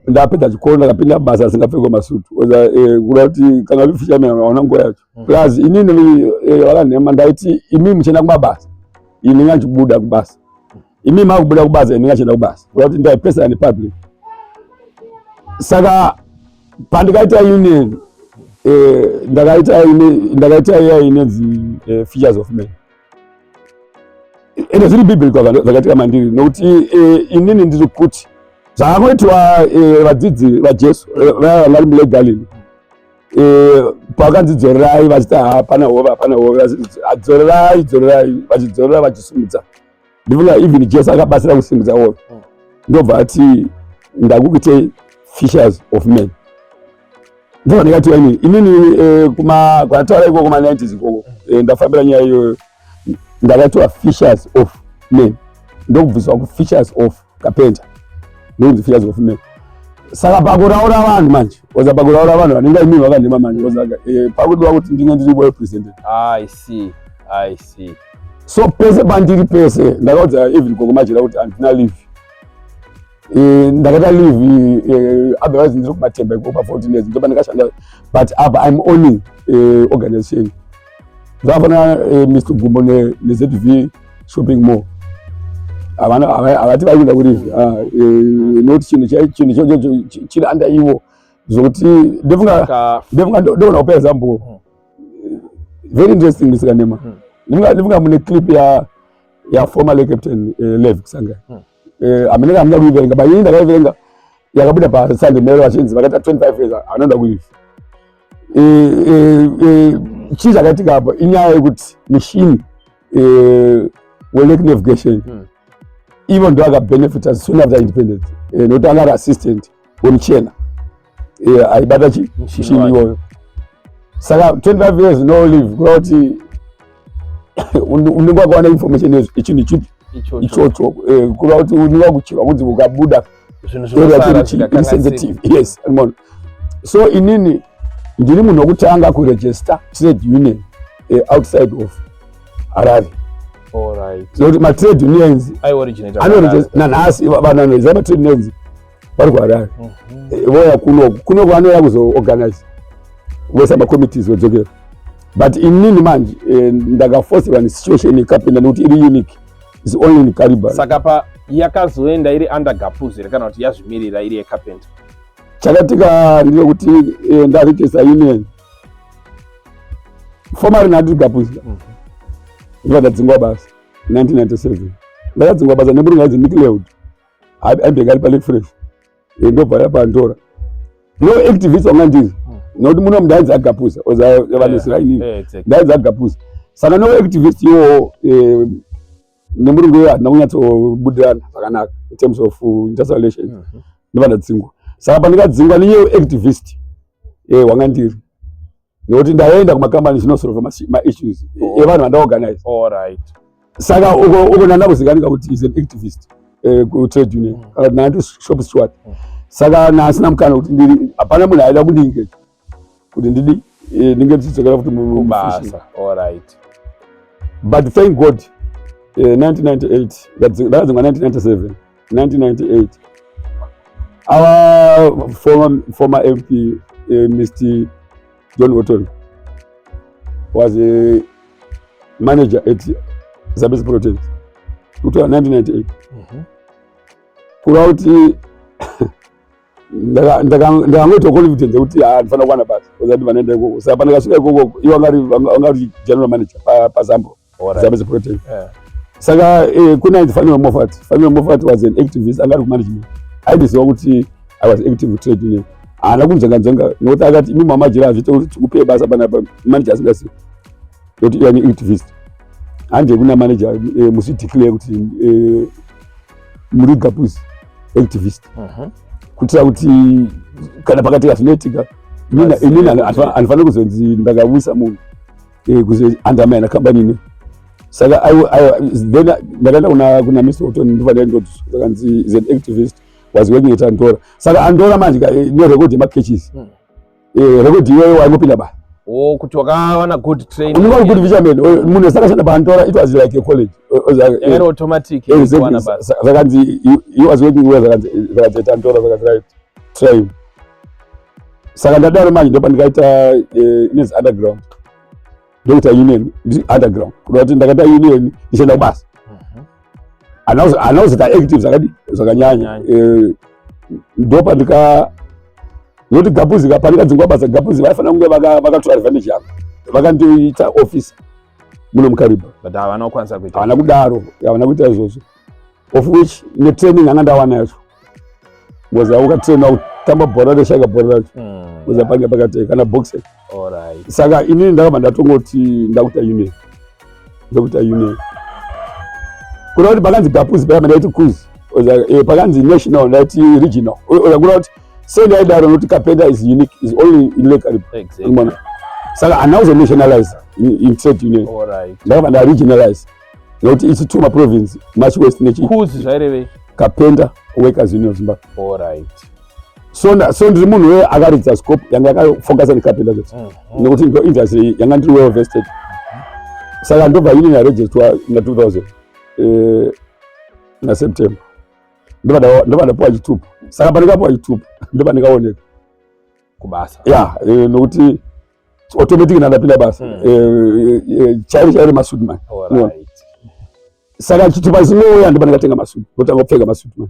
Ndapedza chikoro, ndakapinda basa asingapfekwe masutu. Kuda kuti kana uri fisherman hauna nguva yacho. Plus inini, vakanhema, ndaiti imi muchienda kumabasa, ini ngachibuda kubasa, imi makubuda kubasa, ini ngachienda kubasa. Kuda kuti ndaipesana nepublic. Saka pandikaita union, ndakaita iya inonzi Fishers of Men. Ende zviri biblical zvakaitika mandiri, nokuti inini ndiri kuti zvakangoitwa vadzidzi vaJesu, vaya vanga vari muLake Galilee, pakanzi dzorerai, vachiti hapana hove, hapana hove, dzorerai, dzorerai, vachidzorera, vachisimudza. Ndifunga even Jesu akabatsira kusimudza hove. Ndobva ati, "Ndakukuitei fishers of men." Ndobva ndikatiwa inini kuma kwataura ikoko kuma-90s ikoko, ndafambira nyaya iyoyo, ndakatiwa Fishers of Men, ndokubviswa kuFishers of Carpenter, ndokunzi Fishers of Men. Saka pakuraura vanhu manje, oza pakuraura vanhu vanenge imimi vakandima manje, ozaka pakudiwa kuti ndinge ndiri well presented. I see, I see. So pese pandiri pese, ndakaudza even Gogo Majira kuti handina leave. Ndakaita leave, otherwise ndiri kumatemba ikoko pa14 years, ndopa ndakashanda, but apa I'm owning organization. Zvakafanana Mr Gumbo neZV Shopping Mall, havana havati vari kuenda kuleave, nokuti chinhu ichocho chiri under ivo, zvokuti ndofunga ndofunga ndogona kupa example very interesting, Mr Kanema. Ndifunga mune clip ya former lake captain Lev Kusanga. Aminenge hamuna kuiverenga, but ini ndakaiverenga, yakabuda paSunday Mail, vachinzi vakaita 25 years anoenda kuleave. Chii chakaitika apa? Inyaya yekuti mishini welake navigation, ivo ndo akabenefita soon after independence, nokuti anga ari assistant wemuchena aibata chi Mushini mishini wacho. iyoyo. Saka 25 years no leave, kureva kuti unenge wakawana information yechinhu ichipi? Ichocho. Ichocho. Kureva kuti unenge wakuchirwa kunzi ukabuda zvinhu area zvinosara iri zvikakanganisika. Sensitive, yes. Unoona? So inini ndiri munhu wokutanga kuregister trade union outside of Harare, nokuti matrade unions aioriginate nanhasi vanhu vanoziva matrade unions vari kuHarare. Voya kunoku, kunoku vanoya kuzoorganize, voisa macommittees, vodzokera. But inini manje, ndakaforcerwa nesituation yekapenda, nekuti iri unique, is only in Kariba. Saka pa yakazoenda iri under Gapuz here, kana kuti yazvimirira iri yecarpenter? Chakatika ndechekuti ndaregister union formally ndandiri Gapuz, ndibva ndadzingwa basa 1997. Ndakadzingwa basa nemurungu ainzi Nick Leod, aimbenge ari paLake Fresh. Ndobva yapandora no activist wanga ndiri, nokuti muno ndainzi agapusa, vanosira inini. Ndainzi agapusa, saka no activist iwowo nemurungu iyoyo hatina kunyatsobudirana zvakanaka in terms of industrial relations. Ndobva ndadzingwa. Saka pandikadzingwa nenyaya activist wanga ndiri, nekuti ndaenda kumakambani zvinosolva maissues evanhu vandaorganize. Saka uko ndanda kuti is an activist kutrade union, kana kuti ndandi shop steward. Saka nasina mukana kuti ndiri, hapana munhu aida kundiengage kuti ndidi ndinge ndichidzokera futi mufishing. Basa, alright. But thank God, 1998, ndakadzingwa 1997, 1998 our former MP, Mr John Wotton, was a manager at Zambezi Proteins kutora 1998. Kureva kuti ndakangoita confidence yekuti handifanira kuwana basa ozati vanoenda ikoko. Saka pandakasvika ikoko, ivo vanga vari general manager paZambro, Zambezi Proteins. Saka kuna ainzi Fanuel Moffat. Fanuel Moffat was an activist, anga ari kumanagement. Aindiziva kuti I was active trade union. Haana kunzvenga nzvenga nokuti akati, "Imi mamajira, hazviite kuti tikupei basa panapa manager asingazivi nokuti iye ni activist. Hande kuna manager, musideclare kuti muri GAPWUZ activist kuitira kuti kana pakatika zvinoitika, inini handifaniri kuzonzi ndakawisa munhu, kuzo undermine company ino." Saka then ndakaenda kuna Mr Oton, ndobva ndaindodzwa, zakanzi is an activist, was working at Andora. Saka Andora manje nerecord yemacases. Record iyoyo waingopinda basa. Oh, kuti wakawana good training. Unonga good fisherman, munhu wese akashanda paAndora, it was like a college. Yakaita automatic Exactly. kuwana basa. Zvakanzi he was working well, zvakanzi at Andora, zvakanzi, "Right, try him." Saka ndadaro manje, ndopa ndikaita inonzi underground, ndokuita union ndiri underground, kuda kuti ndakaita union ndichienda kubasa. Hana kuzoita active zvakadi zvakanyanya. Ndopa ndika nokuti GAPWUZ pandikadzingwa basa, GAPWUZ vaifanira kunge vakatora advantage yangu, vakandiita officer muno muKariba. But havana kukwanisa kuita. Havana kudaro, havana kuita izvozvo, of which netraining anga ndawana yacho, because ukatraina kutamba bhora reshaka, bhora racho because pange pakati kana boxing. Saka inini ndakabva ndatongoti ndakuita union, ndokuita union, kuda kuti pakanzi GAPWUZ paya ndaiti KUZ, pakanzi national ndaiti regional. Kuda kuti sei ndaidaro? Nokuti carpenter is unique, is only in Lake Kariba. Unoona? Saka handina kuzonationalize in trade union. Ndakabva ndaregionalize nokuti ichi two maprovince, Mash West nechi KUZ zvairevei? Carpenter Workers Union of Zimbabwe. So ndiri munhu we akaridza scope yanga yakafocusa necarpenter chete, nekuti ndo industry yanga ndiri well vested. Saka ndobva union yaregisterwa na 2000, na September, ndobva ndapuwa chitupa. Saka pandikapuwa chitupa, ndobva ndikaoneka kubasa. Ya, nokuti automatic ndandapinda basa. Chairo chairo masuit man. Saka chitupa chinouya, ndobva ndikatenga masuit, ndotanga kupfeka masuit man.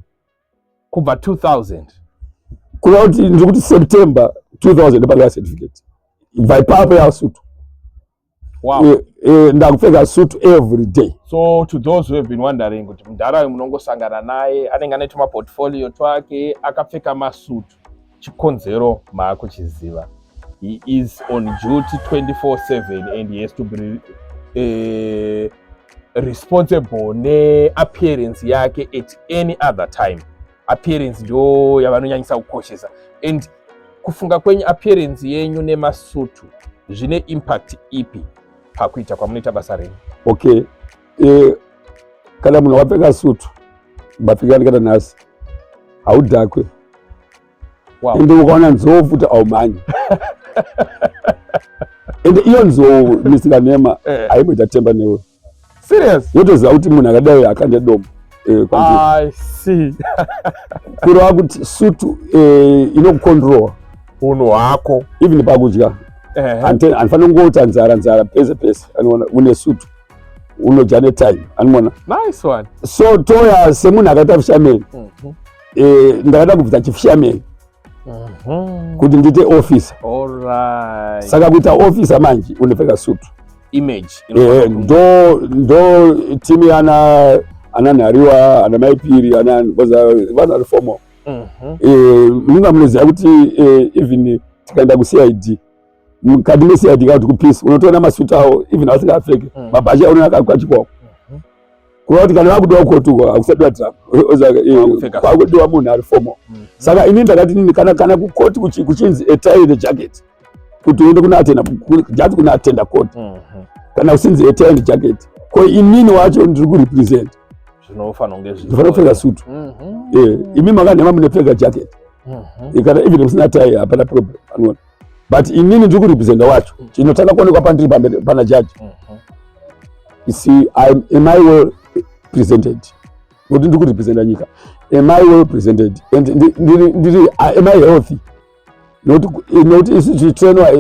Kubva 2000? Kuva kuti ndiri kuti September 2000 ndobva ndika certificate, bva ipapo yasutu. Ndakupfeka suit every day. So to those who have been wondering kuti mudhara munongosangana naye anenge ane tumaportfolio twake akapfeka masutu, chikonzero maakuchiziva. He is on duty 24/7 and he has to be responsible neappearance yake at any other time. Appearance ndo yavanonyanyisa kukoshesa. And kufunga kwenyu, appearance yenyu nemasutu zvine impact ipi pakuita kwamunoita basa renyu? Okay, kana munhu wapfeka sutu, mapfekani kana nhasi haudhakwe. Ende ukaona nzou futi haumhanyi. Ende iyo nzou, Mr Kanema, haimboita temba newe. Serious? Yotoziva kuti munhu akadai akande dombo kwandiri. I see. Kureva kuti sutu inokucontrola unhu hwako. Even pakudya, handifaniri kungoita nzara nzara pese pese. Anoona une sutu, unodya netime, anoona. Nice one. So toya semunhu akaita fisherman, ndakada kubvisa chifisherman kuti ndiite officer. Saka kuita officer manje unopfeka sutu. Image. Ndo timu yana ana Nhariwa, ana Maipiri, ana because vanhu vari formal. Munga munoziva kuti even tikaenda kuCID, mukati meCID kana kuti kupeace, unotoona masuti avo even asingapfeke mabhachi aunoona akakwachikwawo, kureva kuti kana vakudiwa kukotukwa hakusadiwa drama. Vakupfeka. Kwakudiwa munhu ari formal. Saka inini ndakati nini kana kukoti kuchinzi a tie and jacket kuti uende kunoatenda, just kunoatenda court, kana kuchinzi a tie and jacket, ko inini wacho ndiri kurepresent? Zvinofanira kunge Ndinofanira kupfeka sutu. Imi makanhema munepfeka jacket. Kana even musina tai, hapana problem, anoona. But inini ndiri kurepresenta wacho, chinotanga kuonekwa pandiri pamberi pana jaji, you see, am I well presented? Nokuti ndiri kurepresenta nyika. Am I well presented? And ndiri am I healthy? Nokuti isu tichitrainwa,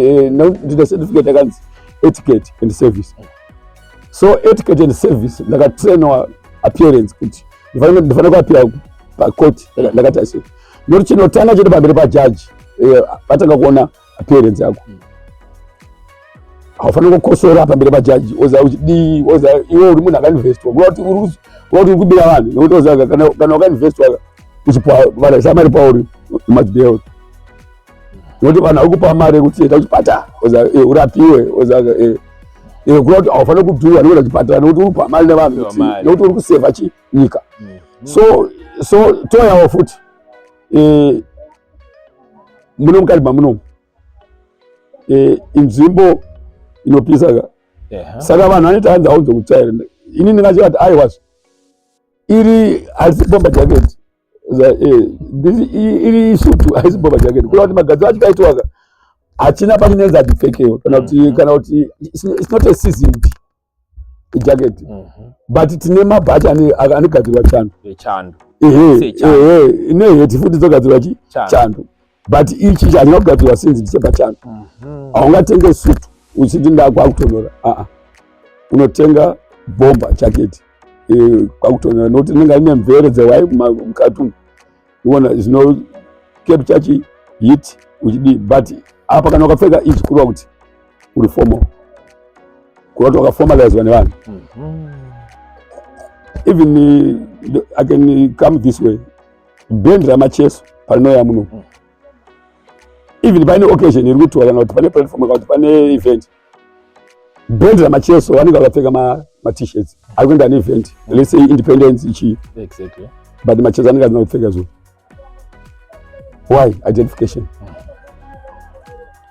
ndine certificate yakanzi etiquette and service. So etiquette and service, ndakatrainwa appearance kuti ndifanira kuappear pakoti ndakati sei, nokuti chinotanga chete pamberi pajaji, vatanga kuona appearance yako. Haufaniri kukosora pamberi pajaji, oziva uchidii, oziva iwe uri munhu akainvestwa, kuda kuti uri kubira vanhu, nekuti oziva kana wakainvestwa. Uchipiwa vanhu vaisa mari pauri, you must be healthy, nokuti vanhu vari kupa mari yekuti enda kuchipatara, urapiwe. Kuda kuti haufaniri kudhura nekuenda kuchipatara, nekuti uri kupa mari nevanhu, nekuti uri kusevha chinyika. So toyawo futi muno muKariba munomu, inzvimbo inopisa ka. Saka vanhu vanoita hanzi aunze kutsvaira. Ini ndingachivati aiwa, iri harisi bomber jacket, iri sutu, haisi bomber jacket. Kuda kuti magadziro acho kaitwaka hachina pachinenzi hachipfekewe kana kuti kana kuti it's not a seasoned jacket. But tine mabhachi anogadzirwa chando. Chando. Ehe, neheti futi dzogadzirwa chi chando, but ichi hachina kugadzirwa sinzi ndichepachando. Haungatenge sutu uchiti ndakwakutonhora. Aa, unotenga bomber jacket kwakutonhora, nokuti rinenge rine mvere dzewai mukati umu, uona zvino capture chi heat uchidii. But apa kana ukapfeka ichi, kureva kuti uri formal, kureva kuti wakaformalizwa nevanhu. Even I can come this way, bhendi raMacheso parinouya muno, even paine occasion iri kuitwa, kana kuti pane platform, kana kuti pane event, bhendi raMacheso vanenge vakapfeka ma-T-shirts ari kuenda neevent, let's say independence ichii. But Macheso anenge asina kupfeka zvo. Why? Identification.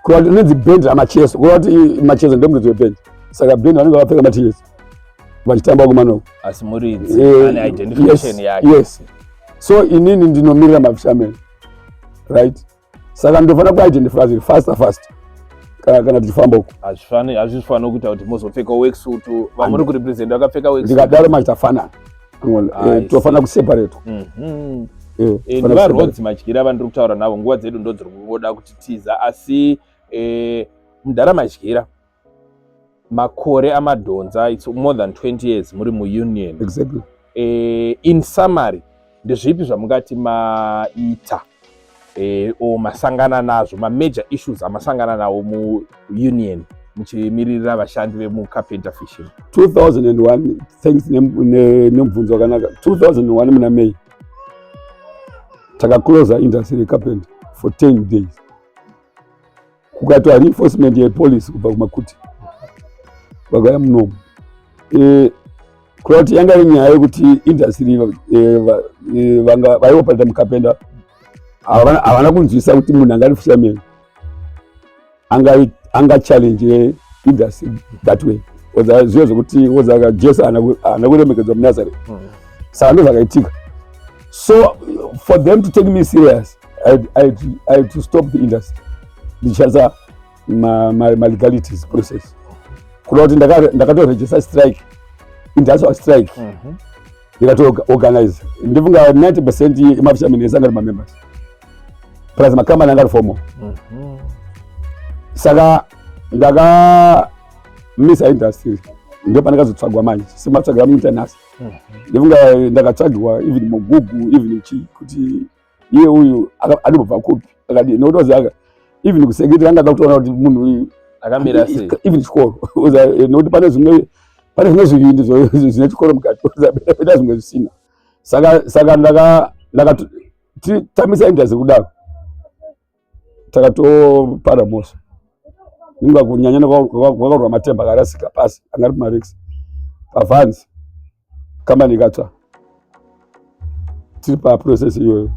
Kureva kuti inonzi bhendi raMacheso, kureva kuti Macheso ndomuridzi webhendi. Saka bhendi vanenge vakapfeka ma-T-shirts vachitamba kumanoko. Asi muridzi ane identification yake. Yes. So inini ndinomirira mafishermen, right? Saka ndinofanira kuidentify zviri faster fast kana tichifamba uko. Hazvifani, hazvifaniri kuita kuti muzopfeka worksuit, vamuri kurepresent vakapfeka worksuit. Ndikadaro manje tafanana. Tofanira kuseparatwa. NdivaRhodes Madyira vandiri kutaura navo. Nguva dzedu ndo dziri kungoda kutitiza, asi mudhara Madyira, makore amadhonza, it's more than 20 years muri muunion. Exactly. In summary, ndezvipi zvamungati maita o masangana nazvo, mamajor issues amasangana nawo muunion muchimiririra vashandi vemucarpenter fishing? 2001, thanks nemubvunzo wakanaka. 2001 muna May takaclosa industry yecarpenter for 10 days, kukaitwa reinforcement yepolice kubva kumakuti vakauya munomu. Kureva kuti yanga iri nyaya yekuti industry vanga vaioperata mucarpenter havana kunzwisa kuti munhu angari fisherman anga challenge industry that way. Zviyo zvekuti wozaka Jesu haana kuremekedzwa muNazareth. Saka ndo zvakaitika. So for them to take me serious, I had to stop the industry ndichishandisa malegalities process. Kuda kuti ndakatoregister strike, industrial strike. Ndikatoorganize, ndifunga 90% emafishermen ese anga ari mamembers, plus makambani anga ari formal. Saka ndakamisa industry, ndo pandakazotsvagwa manje sematsvagira muita nhasi. Ndifunga ndakatsvagiwa even muGoogle, even chi kuti iye uyu anobva kupi, akadii, nokuti wazaka even kusecurity angada kutoona kuti munhu uyu akamira sei. Even chikoro, nokuti pane zvimwe zvivindi zvine chikoro mukati, poita zvimwe zvisina. Saka ndakatamisa industry kudaro, takatopara mhosva ninga kunyanya kwakarwa matemba akarasika pasi anga ari kumarex pavhanzi, kambani ikatsva. Tiri paprocess iyoyo.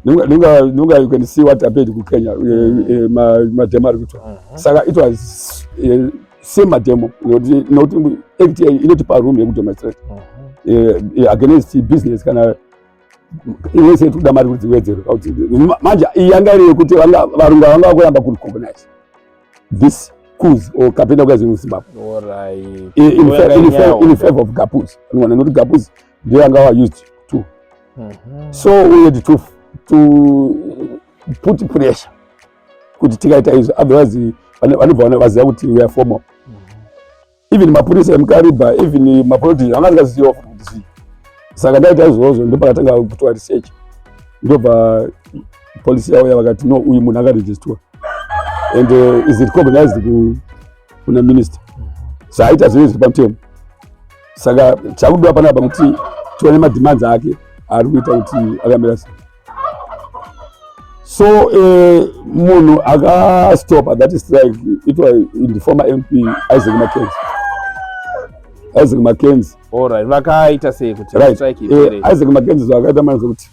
Ninga you can see what happened kuKenya, mademo ari kuitwa. Saka it was same mademo, nokuti act inotipa room yekudemonstrate against business kana iwese tikuda mari kuti dziwedzerwe. Manje iyi yanga iri yekuti varungu vanga vakuramba kurecognize this coups or carpenter guys in Zimbabwe in favor of gapus. Anoona nokuti gapus ndiyo yanga wa used to. So we had to put pressure kuti tikaita izvo, otherwise vanobva vaziva kuti we are formal. Even mapurisa emuKariba, even mapolitician vanga vasingaziviwo futi kuti zvii. Saka ndaita izvozvo, ndopakatanga kuitwa research, ndobva polisi yauya, vakati no, uyu munhu akaregistiwa and is recognized kuna minister, zvaaita zvinhu zviri pamutemo. Saka chakudiwa panapa kuti tione mademands ake. ari kuita kuti akamira sei. So munhu akastopa that strike, it was in the former MP Isaac Mackenzie, Isaac Mackenzie. Alright, vakaita sei kuti strike ipere? Isaac Mackenzie zvakaita manje kuti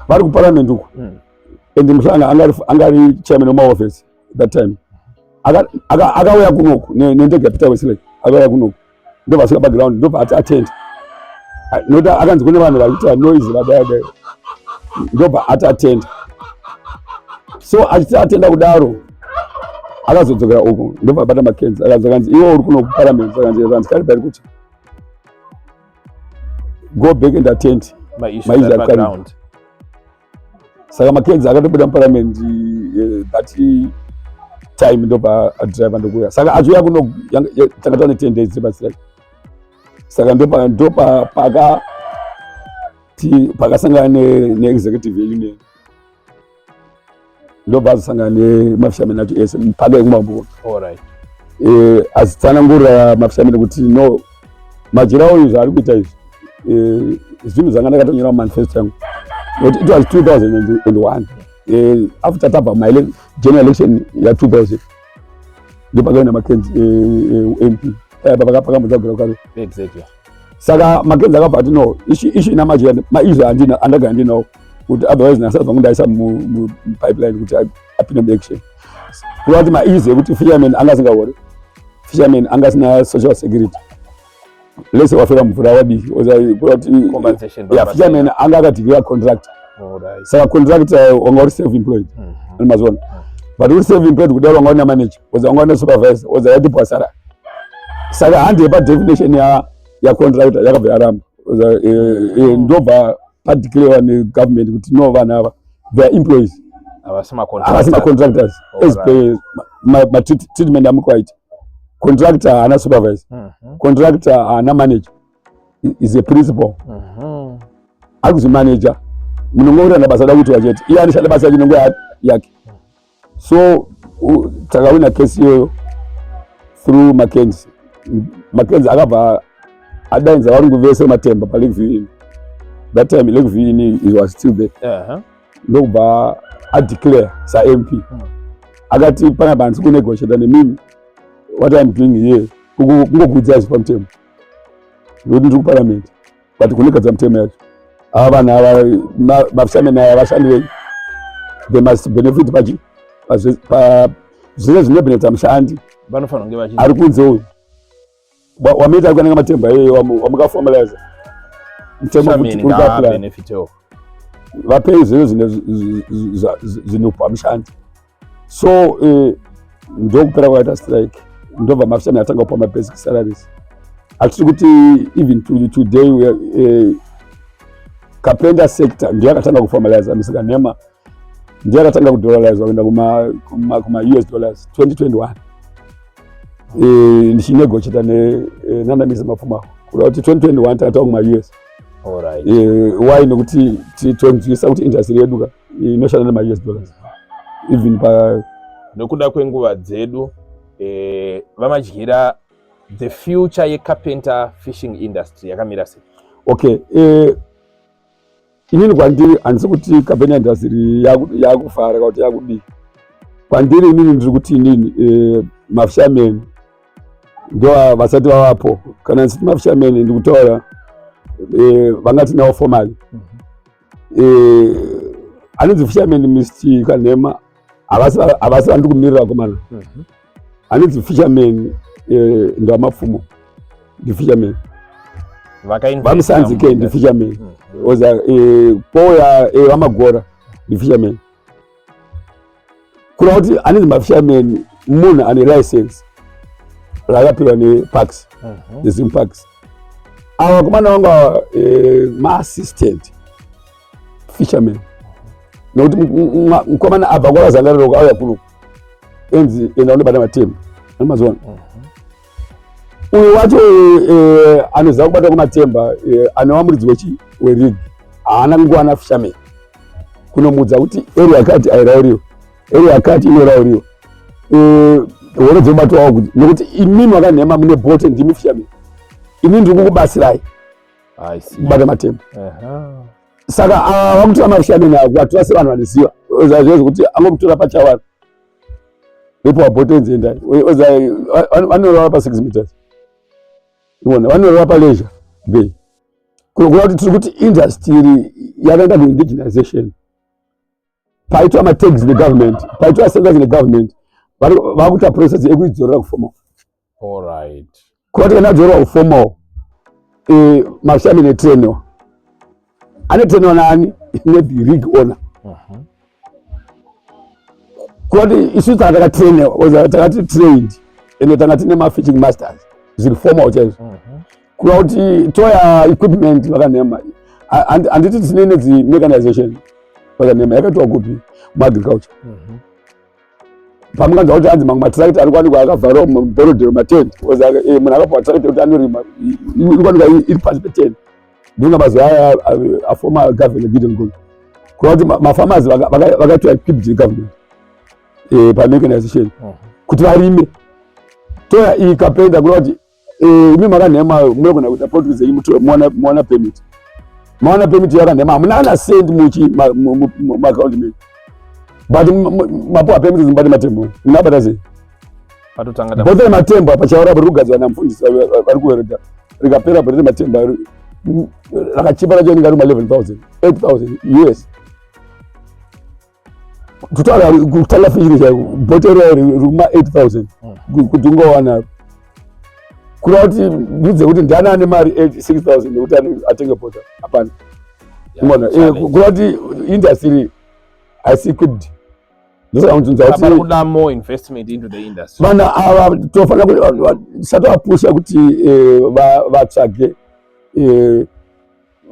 vari kuparliament uku and Mhlanga angari chairman wemaoffice that time. Akauya kunoku nendege yaPeter Westlake. Akauya kunoku, ndobva asvika paground, ndobva ati attend, nokuti akanzi kune vanhu vari kuita noise vadai dai, ndobva ati attend. So achiti atenda kudaro, akazodzokera uku, ndobva abata Mackenzie. Akanzi, akanzi, "Iwe uri kuno kuparliament." Akanzi, "Kariba iri kuti go back and attend maissues maissues ari ari Kariba." paground. Saka Mackenzie akatobuda muparliament that time, ndobva adriver ndokuuya. Saka achiuya kuno, tanga tane 10 days tiri. Saka ndopa paka ti pakasangana neexecutive yeunion, ndobva azosangana nemafishermen acho ese mupaka yekumambuka. Azitsanangurira mafishermen kuti no, Madyira uyu zvaari kuita izvi, zvinhu zvanga ndakatonyora mumanifesto yangu, nokuti it was 2001, after tabva general election ya2000, ndopakaenda Mackenzie MP pakambodza kare. Saka Mackenzie akabva ati no, issue ina Madyira, maissue andina andagara ndinawo, kuti otherwise nasati vangu ndaisa mupipeline kuti apinde muaction. Kureva kuti maissue ekuti fisherman anga asingahori, fisherman anga asina social security, lese wafira mvura wadii, kureva kuti Compensation. Ya, fisherman anga akadhikira contractor. Saka contractor wanga uri self employed, mazuva, but uri self employed kudaro, wanga una manager, wanga una supervisor, oza yatipwa salary. Saka handi padefinition yacontractor yakabva yaramba. Ndobva padeclarewa negovernment kuti no, vanhu ava, they are employees. Havasi havasi macontractors as per matreatment amukaita. Contractor haana supervisor, contractor haana manager, is a principal, ari kuzi manager munongourana basa da kuitwa chete, iye anoshanda basa yacho nenguva yake. So takawina kesi iyoyo through Mackenzie. Mackenzie akabva adainza varungu vese matemba paLakeview Inn. That time Lakeview Inn, it was still there. Ndokubva adeclare saMP, akati panapa handisi kunegotiata nemimi. What I'm doing here kungokuudzai izvi pamutemo, nokuti ndiri kuparliament, but kunegadzira mutemo yacho. Ava vanhu ava, mafishermen aya, vashandi venyu, they must benefit pachi zvese zvinobenefita mushandi. Vanofanira kunge vachi Ari kunze uyu wamuita ari kuananga matemba iyoyo, wamukaformaliza mutemo kuti fishermen uri kuapply. Ngaabenefitewo. Vapei zvese zvinobva mushandi. So ndokupera kwakaita strike, ndobva mafishermen atanga kupa mabasic salaries. Hatisi kuti even today we are, carpenter sector ndiyo yakatanga kuformaliza. Misika nhema ndiyo yakatanga kudollarize kuenda kuma US dollars 2021, ndichinegotiata nana Mapfumo, kureva kuti 2021 takatanga kuma US. Why? Nokuti tonzwisa kuti industry yedu ka inoshanda nema-US dollars even pa Nokuda kwenguva dzedu, vaMadyira, the future yecarpenter fishing industry yakamira sei? Okay, inini kwandiri handisi kuti carpenter industry yakufara kana kuti yakudii. Kwandiri inini ndiri kuti inini mafishermen ndo vasati vavapo. Kana ndisiti mafishermen, ndiri kutaura vanga tinawo formally. Anonzi fisherman Mr Kanhema, havasi vandiri kumirira komana. Anonzi fisherman ndavamapfumo, ndifisherman. Vakainvesta VaMusanzike muindustry. Ndifisherman. Oza pouya vaMagora, ndifisherman. Kureva kuti anonzi mafisherman munhu ane license raakapiwa neparks, neZimParks. Ava vakomana vanga ava maassistant fisherman, nokuti mukomana abva kwakazangariro auya kuno, enzi enda unobata matemba anomazuva. Uyu wacho anoziva kubata kwematemba, anova muridzi wechi werig, haana kungowana fisherman kunomuudza kuti area yakati airauriwa, area yakati inorauriwa, horo dzobatwawo kuti, nokuti imimi vakanhema mune boat, ndimi fisherman, ini ndiri kukubatsirai. Kubata matemba. Saka ava vakutora mafishermen ava kuvatora sevanhu vanoziva zvezvo kuti angomutora pachawara vepo wabhotenzi endai, vanorova pa6 meters, iona vanorova paleisure bay. Kureva kuti tiri kuti industry yakaenda kuindigenization, paitwa matags negovernment, paitwa census negovernment, vakuita process yekuidzorera kuformal. Kureva kuti kana adzorerwa kuformal, mafishermen etrainiwa, anotrainiwa naani? Nethe rig owner. Kureva kuti isusu tanga takatrainiwa, takati trained, ende tanga tine mafishing masters zviri formal chaizvo. Kureva kuti toya equipment vakanhema, handiti tine nedzi mechanization vakanhema yakaitwa kupi? Muagriculture. Pamunganzwa kuti hanzi mamwe matrakita ari kuwanikwa akavharwa muBorrowdale matende, munhu akapiwa trakita kuti anorima, iri kuwanikwa iri pasi petende, ndinga mazuva aya aformer governor Gideon Gono. Kureva kuti mafarmers vakaitwa equipped negovernment pamechanization kuti varime. Toya iyi kapenda, kureva kuti imi makanhema munogona kuita produce dzenyu, muwana permit, mawana permit yakanhema, hamuna kana sendi muchi muakaunti menyu, but mapuwa permit zimbati matembo munabata sei? Patotanga. Bhotoro rematemba pachaura riri kugadzirwa namufundisi vari kuwereda, rikapera bhotoro rematemba rakachipa racho ringa rima 11,000, 8,000 US. Kutaura kutanga fishing chaiko, bhotoro riri kuma 8000 kuti ungowana. Kureva kuti ndudze kuti ndiani ane mari 6000 yekuti atenge bhotoro? Hapana. Unoona, kureva kuti industry haisi equipped, ndosaka kunzunza kuti pari kuda more investment into the industry. Vanhu ava tofanira kuti tisatavapusha kuti vatsvage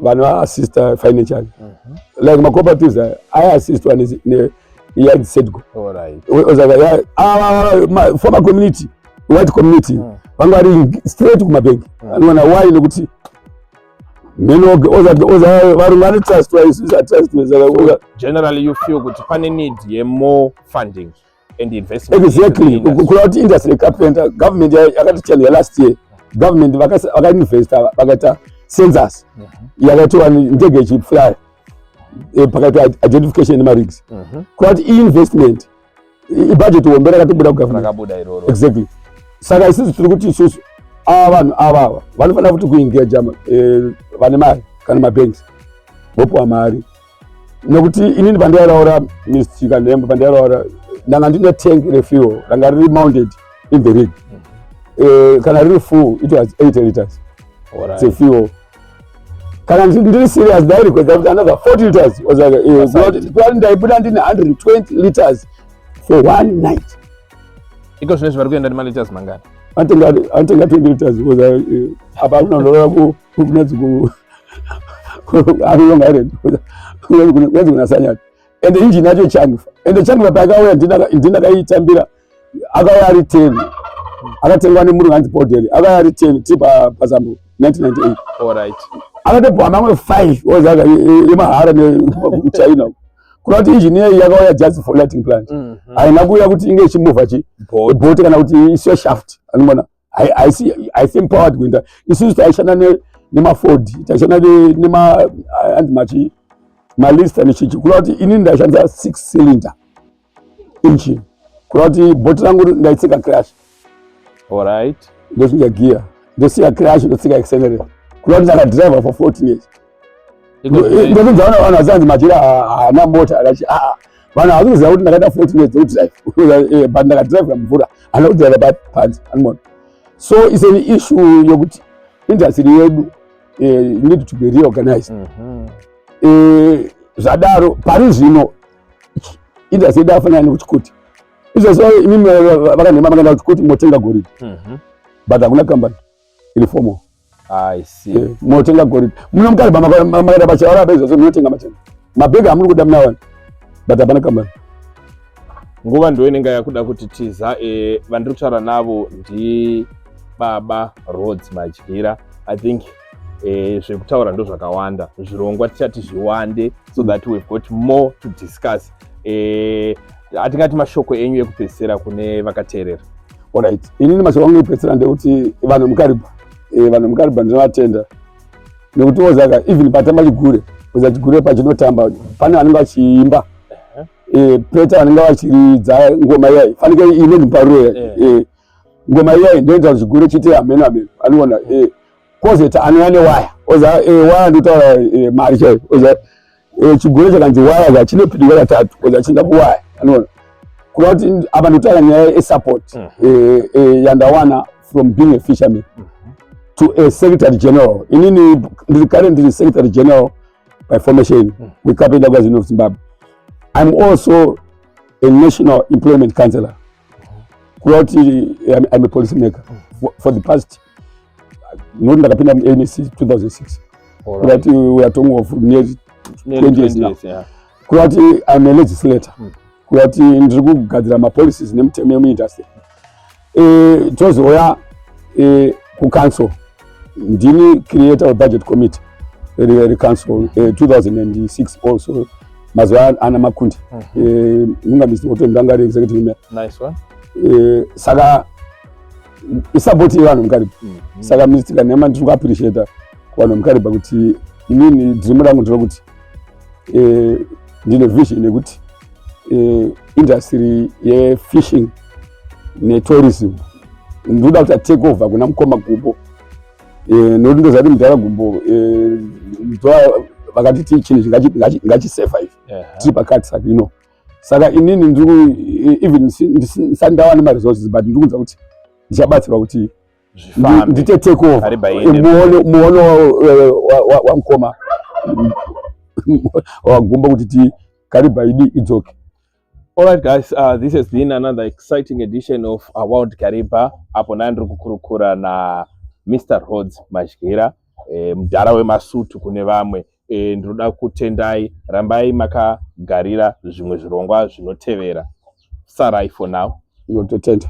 vanoassista financially, like macooperatives aya aiassistwa neyaSEDCO. Former community, white community, vanga vari straight kumabhengi. Anoona why? Nekuti mheno oza varungu vanotrustwa, isusu hatrustwe, saka Generally you feel kuti pane need yemore funding and investment into the Exactly. industry. Kureva kuti industry yekapenta, government yakati channel last year, government vakainvesta, vakaita census yakaitwa ndege ichifly, pakaitwa identification nemarigs. Kureva kuti iinvestment, ibudget hombe rakatobuda kugovernment. Rakabuda iroro. Exactly. Saka isusu tiri kuti isusu ava vanhu ava vanofanira kuti kuengaja vane mari kana mabanks, vopiwa mari, nekuti inini pandairaura, Mr Kandembo, pandairaura ndanga ndine tank refuel ranga riri mounted in the rig. Kana riri full it was 80 liters dzefuel. Kana ndiri serious ndairequesta kuti another 40 liters. Was like, Aside. kuti ndaibuda ndine 120 liters for one night. Iko zvinezvi vari kuenda nemaliters mangani? Anotenga 20 liters because apa akunonorora kunonzi kuLong Island, kunonzi kuna Sanyati, ende injini yacho Changfa. Ende Changfa paakauya ndindakaitambira, akauya ari 10, akatengwa nemurungu anzi Podel, akauya ari 10 tiri paZambo 1998. Akatopiwa mamwe 5 ozaka emahara nekuChina. Kuda kuti injini iyi yakauya just for lighting plant, haina kuuya kuti inge ichimuvha chi Boat. Boat kana kuti isiyo shaft, anoona haisi empowered kuenda. Isusu taishanda nemaFord, taishanda nema anzi machi maLister nechichi. Kureva kuti inini ndaishandisa six cylinder engine, kureva kuti bhoti rangu ndaitsika clutch, ndochinja gear, ndosiya clutch, ndotsika accelerator. Kureva kuti ndakadriver for 14 years. Ndokudza vana vanhu vazanzi Madyira haana mota, akachi aa vanhu havasi kuziva kuti ndakaita 14 years dzekudrive, but ndakadrivera mvura, handina kudriva panze, anoona. So it's an issue yokuti industry yedu need to be reorganized. Zvadaro, pari zvino industry yedu yafanana nekuchikuti izvozvo imimi vakanhema makaenda kuchikuti motenga goridhe, but hakuna company iri formal. I see. Motenga goridhe muno muKaribha, makaenda pachaurapa izvozvo munotenga matenga mabhegi amuri kuda muna vanhu, but hapana company. Nguva ndo inenge yakuda kuti tiza. Vandiri kutaura navo ndibaba Rhodes Madyira. I think zvekutaura ndo zvakawanda, zvirongwa tichati zviwande so that we've got more to discuss. Hatingati mashoko enyu ekupedzisira kune vakateerera? Alright, inini mashoko angu ekupedzisira ndekuti vanhu muKaribha, vanhu muKaribha ndinovatenda. Nekuti ozaka even patamba chigure, oza chigure pachinotamba pane vanenge vachiimba, peta vanenge vachiridza ngoma iyayi, fanike inonzi muparuro. Ngoma iyayi ndoita kuti chigure chiite hameno hameno, anoona. Kozoita anouya newaya, oza waya, ndotaura mari chaiyo. Oza chigure chakanzi waya ka chinopindwa katatu, oza chienda kuwaya, anoona. Kuda kuti apa ndotaura nyaya yesupport yandawana from being a fisherman to a secretary general. Inini ndiri currently secretary general by formation weCarpenter Union of Zimbabwe. I'm also a national employment councillor, kuda kuti I'm a policy maker for the past, noti ndakapinda muNEC 2006, kuda kuti we are talking of nearly Nearly 20 years 20 now. years, yeah. Kuda kuti I'm a legislator, kuda kuti ndiri kugadzira mapolicies nemutemo yemuindustry. Tozouya kucouncil, ndini creator webudget committee recouncil 2006 also, mazuva ana Makundi, munga Mr Oto ndanga executive mayor. Nice one. Saka isupport yevanhu muKariba. Saka Mr Kanema, ndiri kuappreciata kuvanhu vemuKariba kuti inini dream rangu nderekuti ndine vision yekuti industry yefishing netourism ndinoda kuti atake over kuna mukoma Gumbo, nokuti ndoziva kuti mudhara Gumbo ndo vakatiti chinhu ngachisurvive tiri pakati. Saka saka inini ndiri even ndisati ndawana maresources, but ndiri kunzwa kuti ndichabatsirwa kuti Zvifambe. ndite take over. Kariba iende. Muono wamukoma waGumbo kuti ti Kariba idi idzoke. All right, guys, this has been another exciting edition of World Kariba. Apo ndandiri kukurukura na Mr. Rhodes Madyira, mudhara wemasutu kune vamwe. Ndinoda kutendai, rambai makagarira zvimwe zvirongwa zvinotevera. Sarai for now. Ndinototenda.